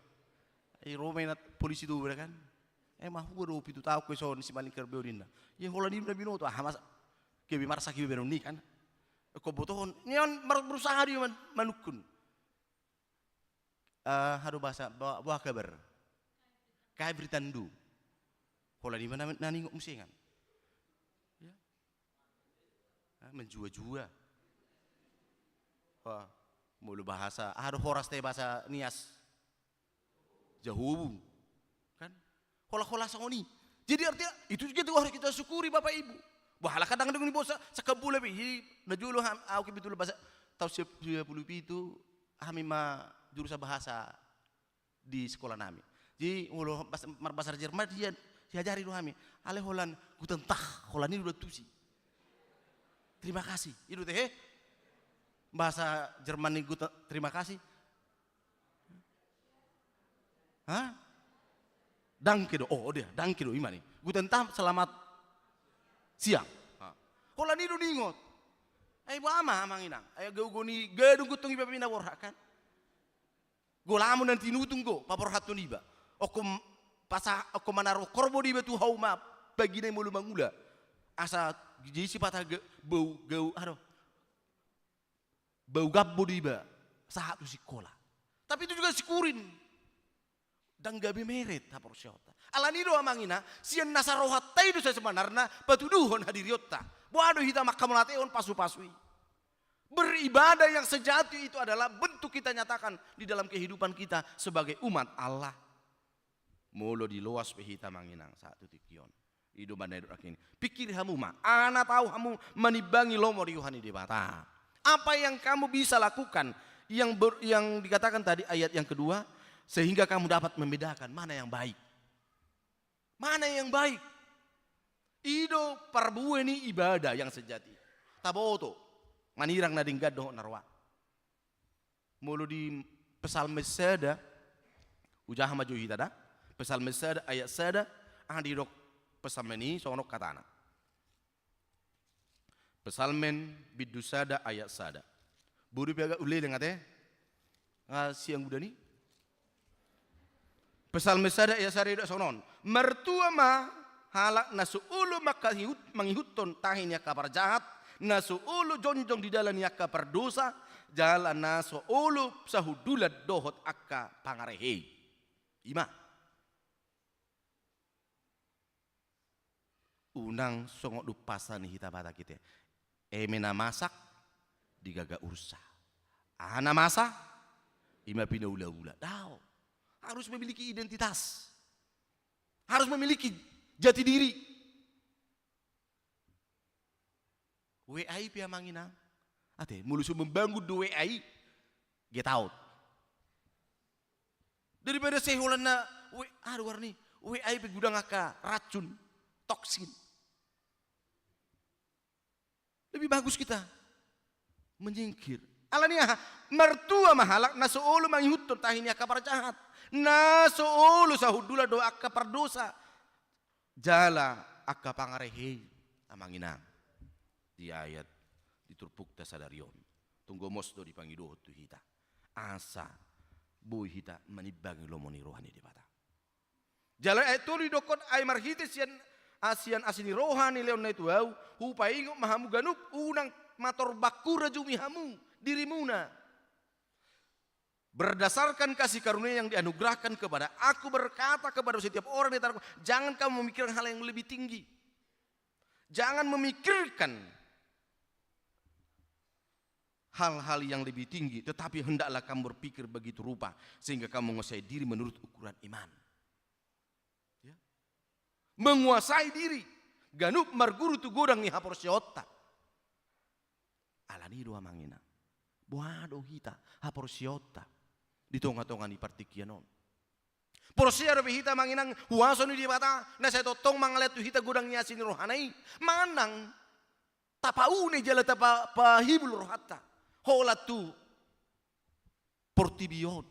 Ai ro ma inna polisi Toba kan. Eh, mahua do pitu taon ho dison Simalingkar be ninna. Ia holan i do na binoto. Ah, masa. Gabe marsak iba be ninna kan. Ho botohon. Nian mar-, berusaha do iba man-, manungkun. Eh, aha do bahasa, ba-, boha kabar? Kabar tandu. Holan i ma na, na ningot muse kan. Ya. Ah, manjua-jua. Wah, molo bahasa, aha do horas te bahasa Nias? Jahobu. Kan? Hola-hola songon i. Jadi artinya, itu juga tuh harus kita syukuri Bapak Ibu. Bah, halak kadang dengan bosa, sakabula be. Jadi, na jolo ham-, au kebetulan bahasa, tahun sia-, sia puluh pitu, hami ma jurusan bahasa di sekolah nami. Jadi, molo bas-, marbahasa Jerman, dia diajari do hami. Ale holan, guten Tag, holan i do tusi. Terima kasih. I do te, he? Bahasa Jerman ni guten, terima kasih. Hah? Danke do. Oh, dia, danke do, i ma ni. Guten Tag, selamat siang. Ha. Holan i do ningot. Ai boha ma, amang inang. Ai gau-gau ni, gadung gotong iba pina borhat kan. Golamon na tinutung do, paborhathon iba. Okko m-, pasa-, okko manaruhon horbo do iba tu hauma, pagi nai molo mangula. Asa jadi sipata ga-, bau, gau, aduh. Bau gambo do iba, sahat tu sikola. Tapi itu juga sikurin. Ndang gabe meret haporseaonta. Alani do amang inang, sian nasa rohanta i do sebenarna, patuduhon hadirionta. Boha do hita manghamauliatehon pasu-pasu i. Beribadah yang sejati itu adalah bentuk kita nyatakan di dalam kehidupan kita sebagai umat Allah. Molo diloas pe hita amang inang sahat tu tingki on. I do manna didok nangkin. Pikiri hamu ma, aha na tau hamu manimbangi lomo ni roha ni Debata. Apa yang kamu bisa lakukan yang ber-, yang dikatakan tadi ayat yang kedua, sehingga kamu dapat membedakan mana yang baik. Mana yang baik? I do parbue ni ibadah yang sejati. Taboto, manirang na denggan dohot na roa. Molo di Psalmen sada, hujaha ma jo hita da. Psalmen sada, ayat sada, aha didok Psalmen i songon on hatana. Psalmen bindu sada ayat sada. Boru pe agak uleleng ate. Nga siang udan i. Psalmen sada ayat sada i songon on. Martua ma halak na so olo mangihut-, mangihuthon tahi ni angka parjahat, na so olo jongjong di dalan ni angka pardosa, jala na so olo sahundulan dohot angka pangarehe i. I ma. Unang songon umpasa ni hita Batak i te. Eme na masak, digaga ursa. Aha na masa, i ma pinaula-ula. Daong. Harus memiliki identitas. Harus memiliki jati diri. W A i pe amang inang. Ate, molo so membangun do W A i, get out. Daripada sai holan na, we, aduh, warni, W A i pe gudang angka racun, toksin. Lebih bagus kita menyingkir. Alani aha? Martua ma halak na so olo mangihuthon tahi ni angka parjahat. Na so olo sahundulan dohot angka pardosa. Jala angka pangarehe i, amang inang, di ayat di turpukta sadari on. Tung gomos do dipangidohon tu hita. Asa boi hita manimbangi lomo ni roha ni Debata. Jala ayat tolu didok, ai marhite sian, a, sian asi ni roha ni Leonna i tu ahu, hupaingot ma hamu ganup, unang mator bangku rajumi hamu dirimuna. Berdasarkan kasih karunia yang dianugerahkan kepada aku, berkata kepada setiap orang di antara kamu, jangan kamu memikirkan hal yang lebih tinggi. Jangan memikirkan hal-hal yang lebih tinggi, tetapi hendaklah kamu berpikir begitu rupa, sehingga kamu menguasai diri menurut ukuran iman. Ya. Menguasai diri. Ganup marguru tu godang ni haporseaonta. Alani do amang inang. Boha do hita haporseaonta di tonga-tonga ni partingkian on. Porsea dope hita amang inang, huaso ni Debata, na sai tongtong mangalehon tu hita godang ni asi ni rohana i. Manang tapaune jala tapa-, pahibul rohanta. Holan tu portibi on.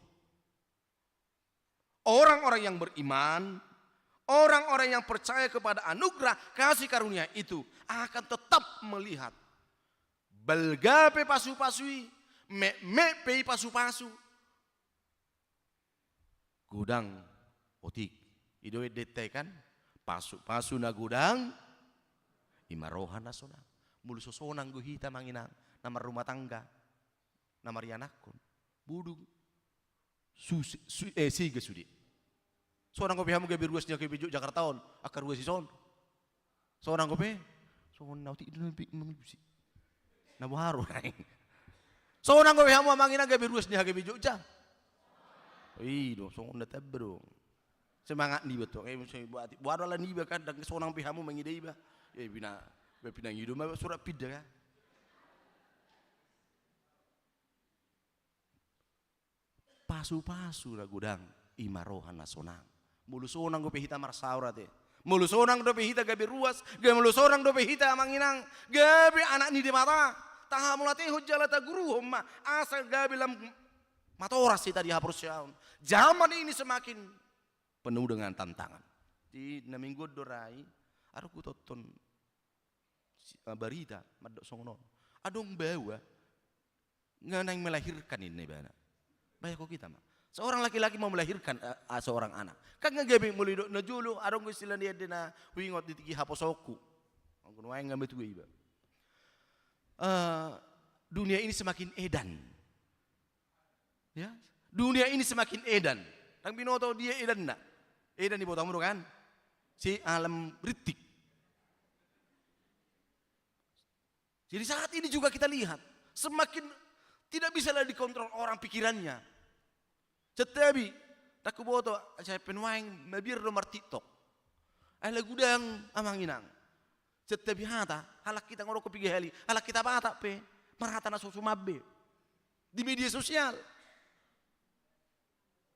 Orang-orang yang beriman, orang-orang yang percaya kepada anugerah kasih karunia itu akan tetap melihat balga pe pasu-pasu i, metmet pe i pasu-pasu. Godang otik. I do endenta i kan? Pasu-pasu na godang, i ma roha na sonang. Molo so sonang do hita amang inang, na marrumah tangga, na marianakhon. Bodo. Su-, su-, eh, sega sude. Sonang dope hamu gabe ruas ni H K B Jogja Jakarta on, angka ruas i son. Sonang dope? Songon na otik i do na pi-, mamiusi. Na boha ro naeng. Sonang dope hamu amang inang gabe ruas ni H K B Jogja. I do, songon na tamba do. Semangat niba tu, eh, boha do ala niba kan, ndang sonang pe hamu mangida iba. Eh, pina, pinangido ma surat pinda kan. Pasu-pasu na godang, i ma roha na sonang. Molo sonang dope hita marsaor ate. Molo sonang dope hita gabe ruas, gabe molo sonang dope hita amang inang, gabe anak ni Debata. Tahamauliatehon jala taguruhon ma, asa gabe lam matoras hita di haporseaon. Zaman ini semakin penuh dengan tantangan. Di na minggu on do ra i, adong hutonton si-, eh, barita, mandok songon on. Adong baoa, nga naeng melahirkan ninna ibana. Bayangkon hita ma. Seorang laki-laki mau melahirkan, eh, eh, seorang anak. Kan nga gabe molo didok na jolo, adong do istilah ni ende na huingot di tingki haposoonku. Anggo nuaeng nga matua iba. Eh, dunia ini semakin edan. Ya, dunia ini semakin edan. Ndang binoto dia edanna. Edan diboto hamu do kan? Si alam rintik. Jadi saat ini juga kita lihat, semakin tidak bisa lagi dikontrol orang pikirannya. Santabi, ndang huboto, sai pe nuaeng mabiar do mar-TikTok. Ai lagu dang amang inang. Santabi hata, halak hita nga dohot piga hali, halak hita Batak pe, marhata na so sumambe. Di media sosial.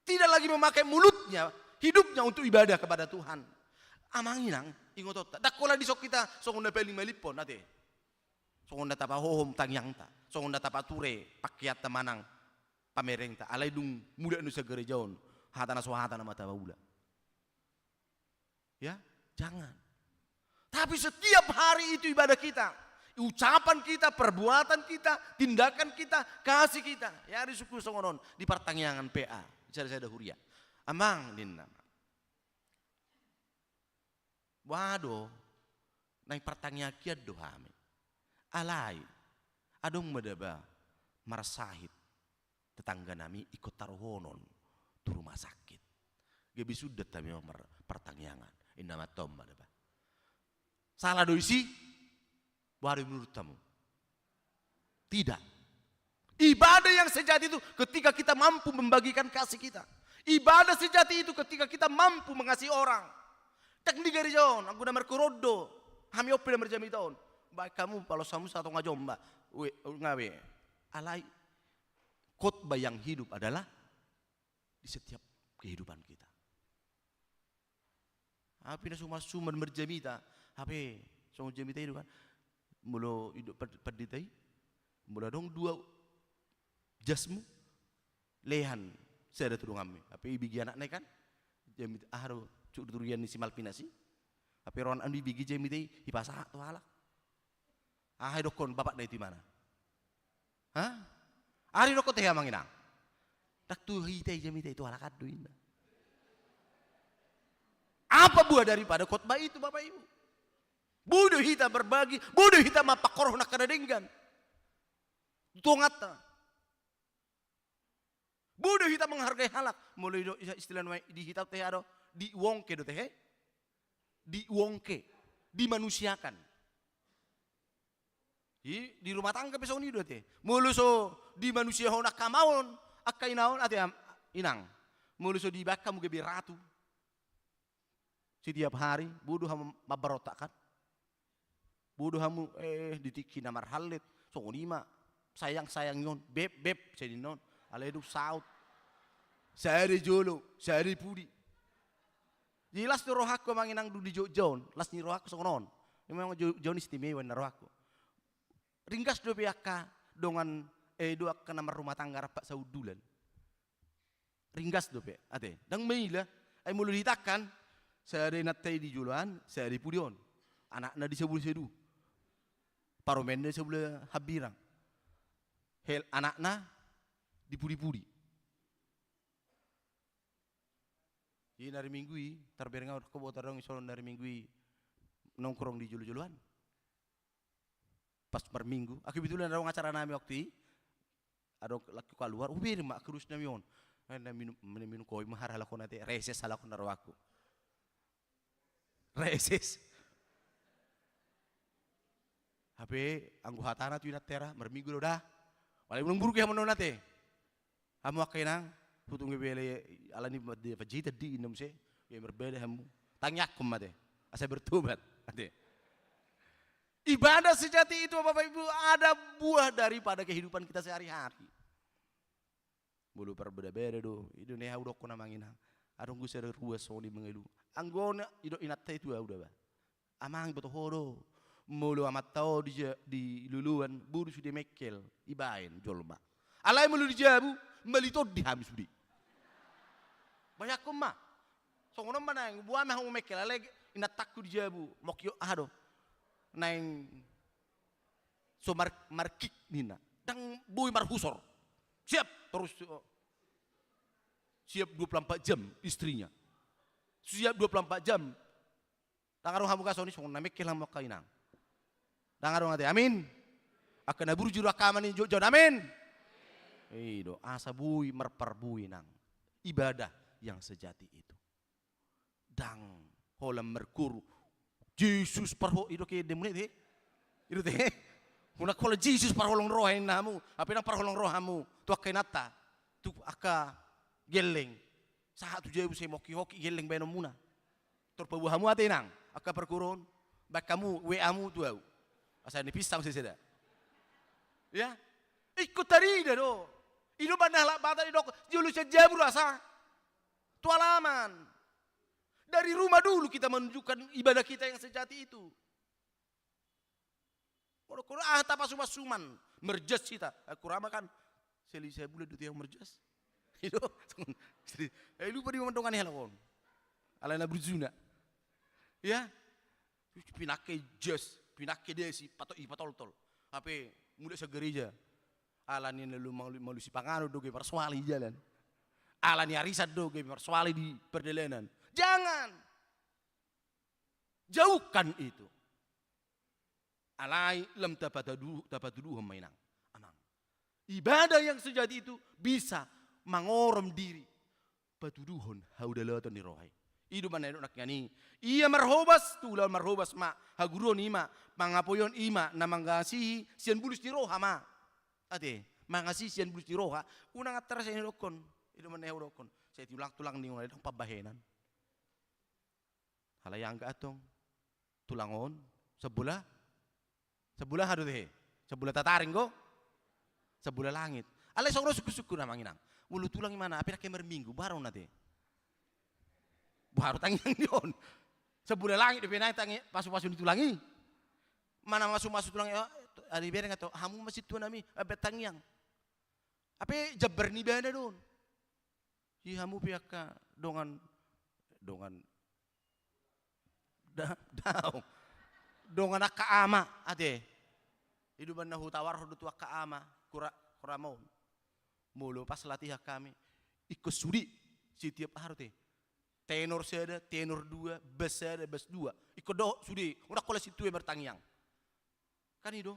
Tidak lagi memakai mulutnya, hidupnya untuk ibadah kepada Tuhan. Amang inang, ingotonta. Ndang holan dison hita songon na paling malimpon, ate. Songon na tapahohom tangiangta. Songon na tapature pakkeanta manang pamerengta. Alai dung mulak nusa gareja on, hata na so hata nama tapaula. Ya, jangan. Tapi setiap hari itu ibadah kita. Ucapan kita, perbuatan kita, tindakan kita, kasih kita. Ya, disungkun songon on di partangiangan P A, di sada-sada huria. Amang, ninna. Boha do, naeng partangiang hian do hami. Alai, adong ma daba marsahit tetangganami ingkon taruhonon tu rumah sakit. Gabe sundat hami on mar-, partangiangan. Inna ma antong ma daba. Salah do isi? Boha do menurut hamu? Tidak. Ibadah yang sejati itu ketika kita mampu membagikan kasih kita. Ibadah sejati itu ketika kita mampu mengasihi orang. Ndang di gareja on, anggo na marhurang do. Hami on pe na marjamita on. Baen hamu, palos hamu satonga jomba. We, ngawe. Alai, khotbah yang hidup adalah di setiap kehidupan kita. Hape na suman-suman marjamita, hape songon jamita i do kan. Molo ido pad-, pandita i, molo adong dua jasmu, lehan sada tu donganmi. Hape ibege anakna i kan, jamita, aha do, cuk, turian ni si Malvinas i. Hape rohana do ibege jamita i, ipasahat tu halak. Aha idokkon bapakna i tu imana? Ha? Aha idokkon tehe amang inang? Ndang tu hita i jamita i, tu halak an do inna. Apa buah daripada khotbah itu, Bapak Ibu? Boi do hita berbagi, boi do hita mangkorhon angka na denggan tu tonganta. Boi do hita menghargai halak. Molo ido istilah na di hita tehe do, diuongke do tehe. Diuongke, dimanusiakan. Di, di rumah tangga pe songon i do ate. Molo so dimanusiahon angka ama on, angka ina on ate am-, inang. Molo so dibaen hamu gabe ratu. Setiap hari, boi do hamu mambarontak kan? Boi do hamu, eh, di tingki na marhallet, songon i ma, sayang, sayang i on, beb, beb, sai ninna on, alai dung saut. Sada jolo, sada pudi. Jadi las do rohangku amang inang dung di Jogja on, las ni rohangku songon on. Memang Jo-, Jogja on istimewa ninna rohangku. Ringgas dope angka dongan, eh, do angka na marrumah tangga rap saundulan. Ringgas dope, ate. Ndang maila, ai molo dihitangkan, sada inanta i di joloan, sada i pudi on. Anakna di sabola sedu. Parumaenna di sabola hambirang. Hel anakna di pudi-pudi. Di hari Minggu i, tarbereng au, botar adong i songon hari Minggu i nongkrong di jolo-joloan. Pas marminggu, ah, kebetulan adong acara nami waktu i, adong laho kaluar, uber ma, kurus nami on. Eh, na minum, minum, minum kopi ma halak on ate, reses halak on ninna rohangku. Reses. Hape, anggo hatana tu inanta i ra, marminggu do da. Alai unang buruk i hamu ninna on ate. Hamu angka inang, hutung bebele alani dia pajita di inna muse, ya marbeda hamu. Tangiangkon ma ate, asa bertobat, ate. Ibadah sejati itu, Bapak Ibu, ada buah daripada kehidupan kita sehari-hari. Molo parbeda-beda do, i do na hudokkon amang inang. Adong do sada ruas songon i mangalu. Anggo na, i do inanta i tu au da ba. Amang, boto ho do. Molo amanta on di ja-, di loloan, boru sude mengkel, ibaen jolma. Alai molo di jabu, mali tondi hami sude. Bayangkon ma. Songon on ma naeng, boha ma hamu mengkel, alai inantangku di jabu, mok yo, aha do. Naeng so mar-, markik ninna. Ndang boi marhusor. Siap, terus, oh. Siap dua puluh empat jam istrinya. Siap dua puluh empat jam. Ndang adong hamu songon i, songon na mengkel hamu angka inang. Ndang adong ate, amin. Angka na burju do angka ama ni Jogja on, amin. I do, asa boi marparbue nang. Ibadah yang sejati itu. Ndang holan marhurang Jesus parho-, i do ke demune te. I do te. Unang holan Jesus parholong roha ninna hamu, hape ndang parholong roha hamu tu angka inanta, tu angka gelleng. Sahat tu jabu sai mongki-ongki gelleng baenonmuna. Tor paboa hamu ate inang, angka parguru on, baen hamu W A-mu tu au. Asa ni pisang siseda. Ya? Ingkon tarida do. I do umbahen na halak Batak didok, jolo sian jabu do asa tu halaman. Dari rumah dulu kita menunjukkan ibadah kita yang sejati itu. Molo, molo aha tapasuman-suman, merjas hita. Aku rama kan, seli saya bulan duti yang merjas. I do, eh, lupa di mandongani halak on. Alai na burjuna. Ya. Pinangke jas, pinangke dasi, pato-, ipatoltol. Hape mulak sian gareja. Ala ni na lu-, malu-, malusi panganon do gabe marsoal i jalan. Ala ni arisan do gabe marsoal i di pardalanan. Jangan. Jauhkan itu. Alai lam tapatudu-, tapatuduhon ma inang. Amang. Ibadah yang sejati itu bisa mangorom diri. Patuduhon haudalaton ni roha i. I do ma na nidok nangkiningan i. Ia marhobas, tu ulaon marhobas ma, haguruon i ma, pangapoion i ma, na mangasihi sian bulus ni roha ma. Ate, mangasihi sian bulus ni roha, unang antar sai nidokkon. I do ma na hudokkon. Sai tulang-tulang ni unang didok pambahenan. Alai angka antong tulang on, sambola, sambola aha do tehe? Sambola tataring do? Sambola langit. Alai songon on sungkun-sungkun amang inang. Molo tulang i mana, hape nangkin marminggu, boha rohana te? Boha ro tangiang ni on? Sambola langit dope na tangi-, pasu-pasu ni tulang i. Mana masu-masu tulang i, oh, ari bereng ato, hamu ma sintua nami, eh, bertangiang. Hape jambar ni ibana do on. I hamu pe angka dongan, dongan, da-, daong. Dongan angka ama, ate. I do umbahen na hutawarhon do tu angka ama, kura-, kurama on. Molo pas latihan hami, ingkon sude, setiap aha do te. Tenor sada, tenor dua, bas sada, bas dua. Ingkon dohot sude, unang holan sintua i martangiang. Kan i do.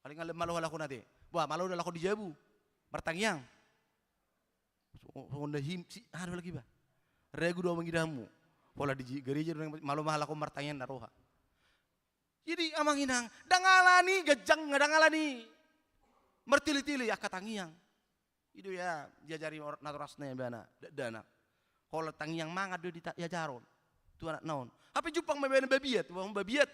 Paling ale malo halak on ate. Boha, malo do halak on di jabu. Martangiang. So, so, na him-, si, aha do halak i ba? Ragu do mangida hamu. Pola di ji-, gareja do nang malo ma halak on martangiang na roha. Jadi amang inang, ndang alani ganjangna, ndang alani martele-tele angka tangiang. I do ia diajari or-, natorasna ibana, dakdanak. Holan tangiang mangan do dita-, diajaron tu anakna on. Hape jumpang ma ibana babiat, tu babiat.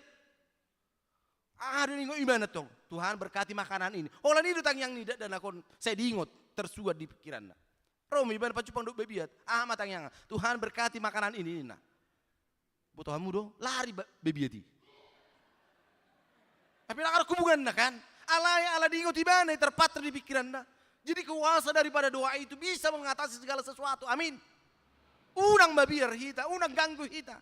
Aha do diingot ibana tong? Tuhan berkati makanan ini. Holan i do tangiang ni dakdanak on, sai diingot, tersurat di pikiranna. Ro ma ibana pajumpang dohot babiat. Aha ma tangiangna? Tuhan berkati makanan ini, ninna. Boto hamu do, lari ba-, babiat i. Tapi ndang adong hubunganna kan? Alai, ala diingot ibana, terpatri di pikiranna. Jadi kuasa daripada doa itu bisa mengatasi segala sesuatu. Amin. Unang mabiar hita, unang ganggu hita.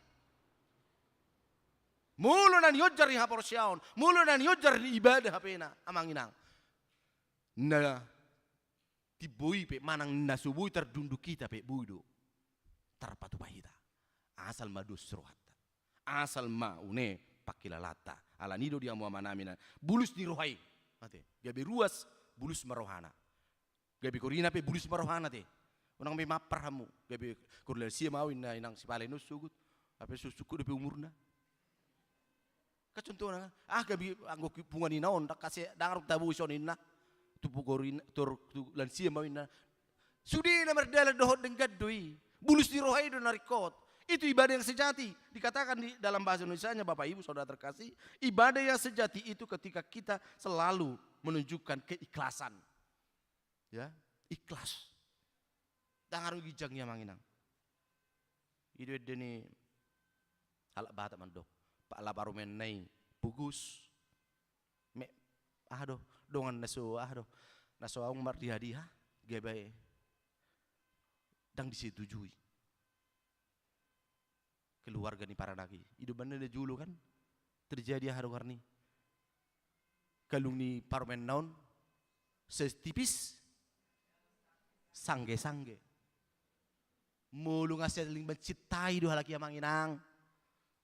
Molo na nionjar ni haporseaon, molo na nionjar ni ibadah hape na, amang inang. Na timbo i pe, manang na so boi tardundung hita pe, boi do tarpatupa hita. Asal ma dos rohanta. Asal ma une pangkilalaanta. Alani do di hamu amanami na, bulus ni roha i. Ate, gabe ruas, bulus ma rohana. Gabe korina pe bulus ma rohana te. Unang be mampar hamu. Gabe kor lansia ma au inna, inang sipala i na sogot. Hape so sungkun dope umurna. Kan contohna, ah, gabe anggo ki-, punguan ina on, ndang kasi, ndang adong tabo ison inna. Tu pukor ina, tor, tu lansia ma au inna. Sude na mardalan dohot denggan do i. Bulus ni roha i do na ringkot. Itu ibadah yang sejati. Dikatakan di dalam bahasa Indonesianya, Bapak Ibu Saudara terkasih, ibadah yang sejati itu ketika kita selalu menunjukkan keikhlasan. Ya, ikhlas. Ndang adong ginjang i amang inang. I do ende ni halak Batak mandok, pala parumaenna i pogos. Me-, aha do, dongan na so, aha do, na so adong mardiha-diha, gabe ndang disetujui keluarga ni paranak i. I do umbahen na jolo kan terjadi aha do goarna i, kalung ni parumaenna on setipis sangge-sangge. Molo nga saling mencintai do halak i amang inang,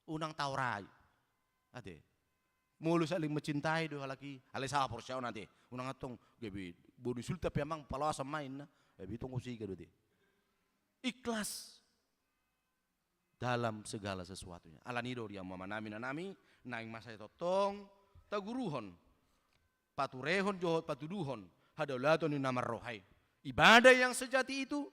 unang taorai. Ate. Molo saling mencintai do halak i, alai sahaporseaon ate. Unang antong gabe boru ni sultan pe amang palaosan ma inna. Gabe tong usiga do ate. Ikhlas dalam segala sesuatunya. Alani do di hamu amanami, inanami, naeng ma sai tongtong taguruhon, paturehon dohot patuduhon hadaulaton ni na marroha i. Ibadah yang sejati itu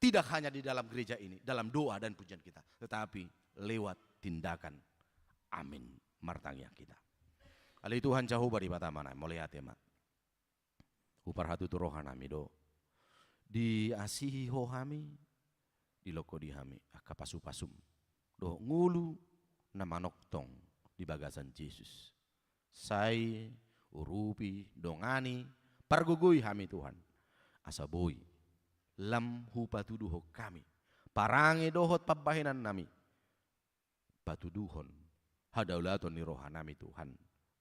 tidak hanya di dalam gereja ini, dalam doa dan pujian kita, tetapi lewat tindakan. Amin. Martangiang hita. Ale Tuhan Jahowa Debata amanami, mauliate ma. Huparhatutu rohanami do. Diasihi Ho hami, diloko di hami angka pasupasum dohot ngolu na manongtong di bagasan Jesus. Sai urupi, dongani, pargogoi hami Tuhan, asa boi lam hupatuduhon hami parange dohot pambahenannami, patuduhon hadaulaton ni rohanami Tuhan.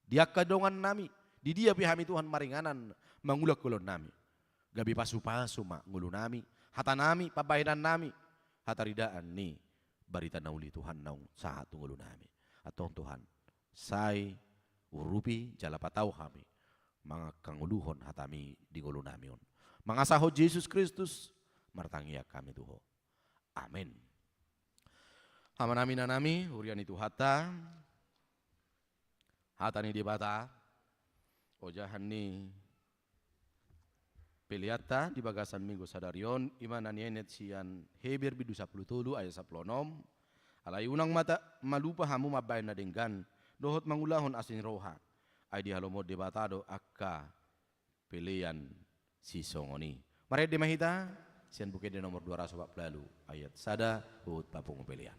Di angka dongannami, di dia pe hami Tuhan maringanan mangulahon ulaonnami. Gabe pasupasu ma ngolunami, hatanami, pambahenannami, hataridaan ni barita na uli Tuhan naung sahat tu ngolunami. Antong Tuhan, sai urupi jala patau hami mangangkat ngoluhon hatami di ngolunami on. Mangasahon Jesus Kristus, martangiang hami tu Ho. Amen. Amanami, inanami, huria ni Tuhanta, hata ni Debata, ojahan ni peleanta di bagasan Minggu sadari on, i ma na nienet sian Heber bindu sampulu tolu ayat sampulu onom. Alai unang ma ta-, malupa hamu mambahen na denggan, dohot mangulahon asi ni roha. Ai dihalomohon Debata do angka pelean sisongon i. Marende ma hita, sian Buku Ende nomor dua ratus opat pulu ualu, ayat sada, huhut papungu pelean.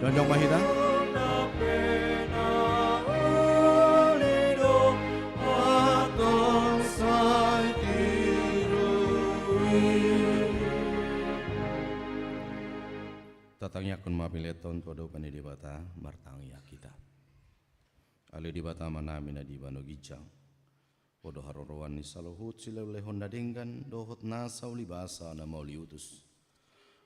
Jongjong ma hita. Tatangiangkon ma pelean on tu adopan ni Debata, martangiang hita. Ale Debata Amanami na di banua ginjang, Ho do haroroan ni saluhut silehonlehon na denggan dohot nasa ulibasa na mauliutus.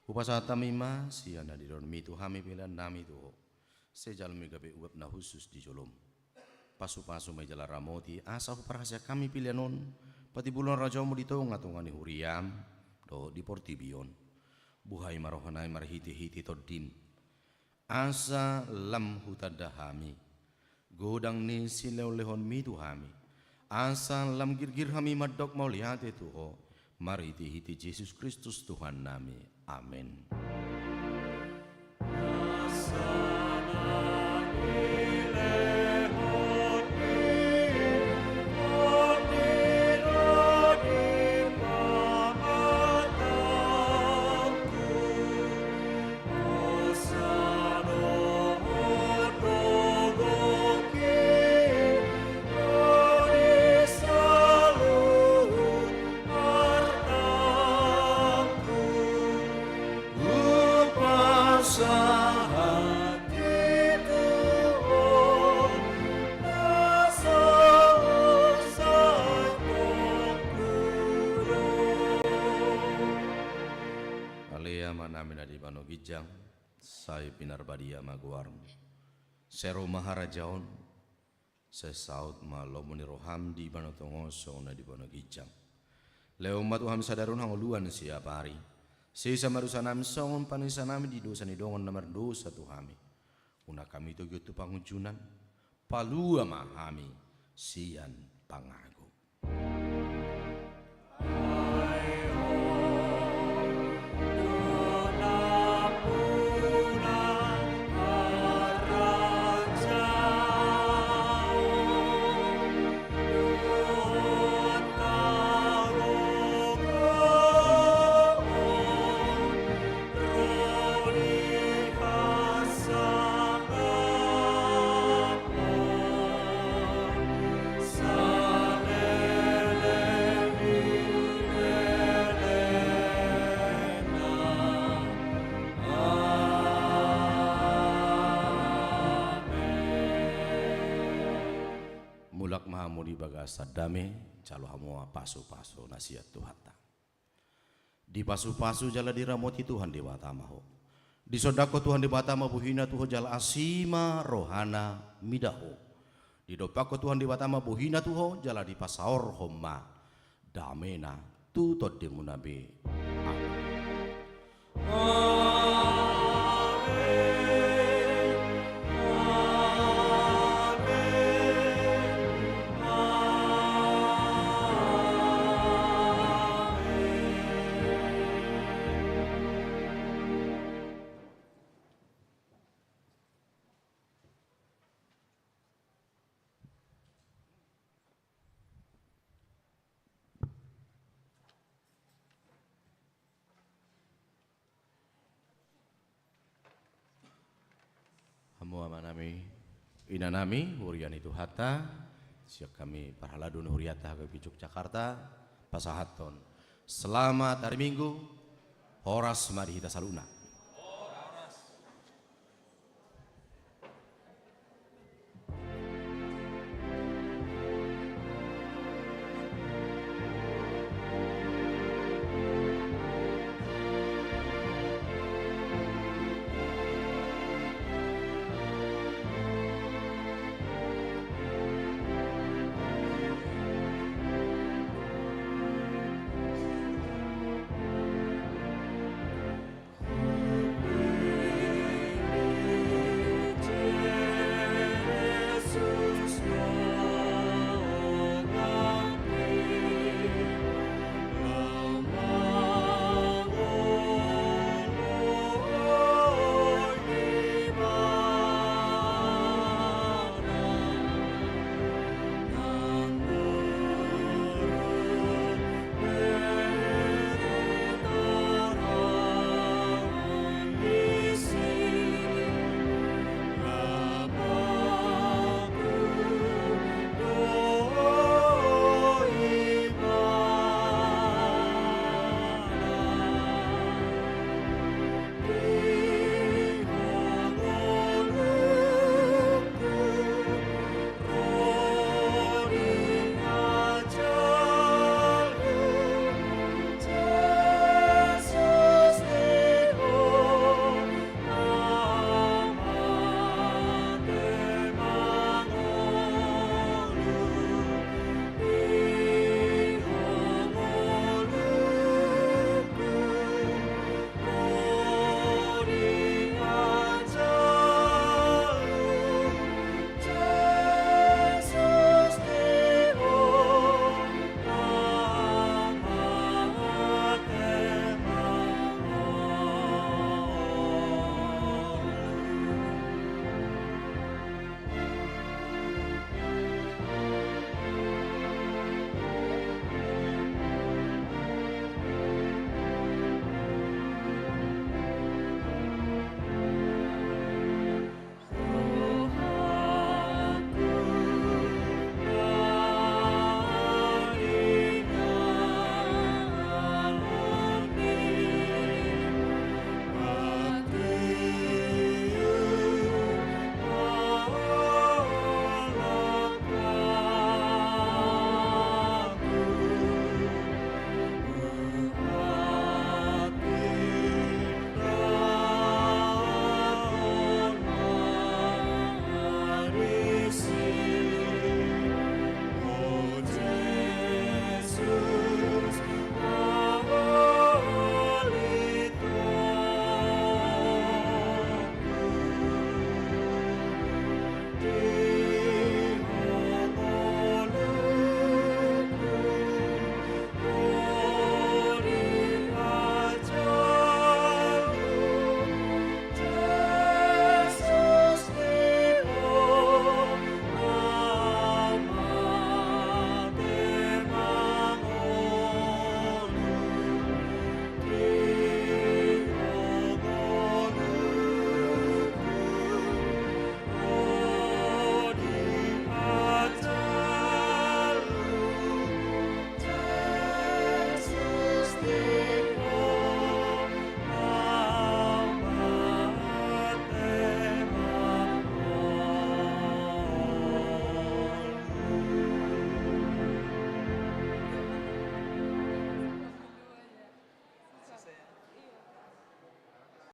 Hupasahat hami ma sian na nidokmi tu hami peleannami tu Ho, sai jalo ma i gabe uap na hushus di jolom. Pasupasu ma i jala ramoti asa huparhaseang hami pelean on patimbulhon harajaonmu di tongatonga ni huriam dohot di portibi on. Buhai ma rohanami marhitehite Tondim, asa lam hutanda hami godang ni silehonlehonmi tu hami, asa lam girgir hami mandok mauliate tu Ho, marhitehite Jesus Kristus Tuhannami. Amen. Ale Amanami na di banua ginjang, sai pinarbadia ma goarmu. Sai ro ma harajaonmu. Sai saut ma lomo ni roham di banua tonga on songon na di banua ginjang. Lehon ma tu hami sadari on hangoluan siapari. Sesa ma dosanami songon panesanami di dosa ni dongan na mardosa tu hami. Unang hami togihon tu pangunjunan. Palua ma hami sian pangago. Mulak ma hamu di bagasan dame, jalo hamu ma pasupasu na sian Tuhanta. Dipasupasu jala diramoti Tuhan Debata ma ho. Disondangkon Tuhan Debata ma bohina tu ho jala asi ma rohana mida ho. Didompakkon Tuhan Debata ma bohina tu ho jala dipasaorhon ma damena tu tondimuna be. Amen. Amen. Amen. Hamu amanami, inanami, huria ni Tuhanta, sian hami parhalado ni hurianta H K P Jogjakarta, pasahathon selamat hari Minggu, horas ma di hita saluhutna.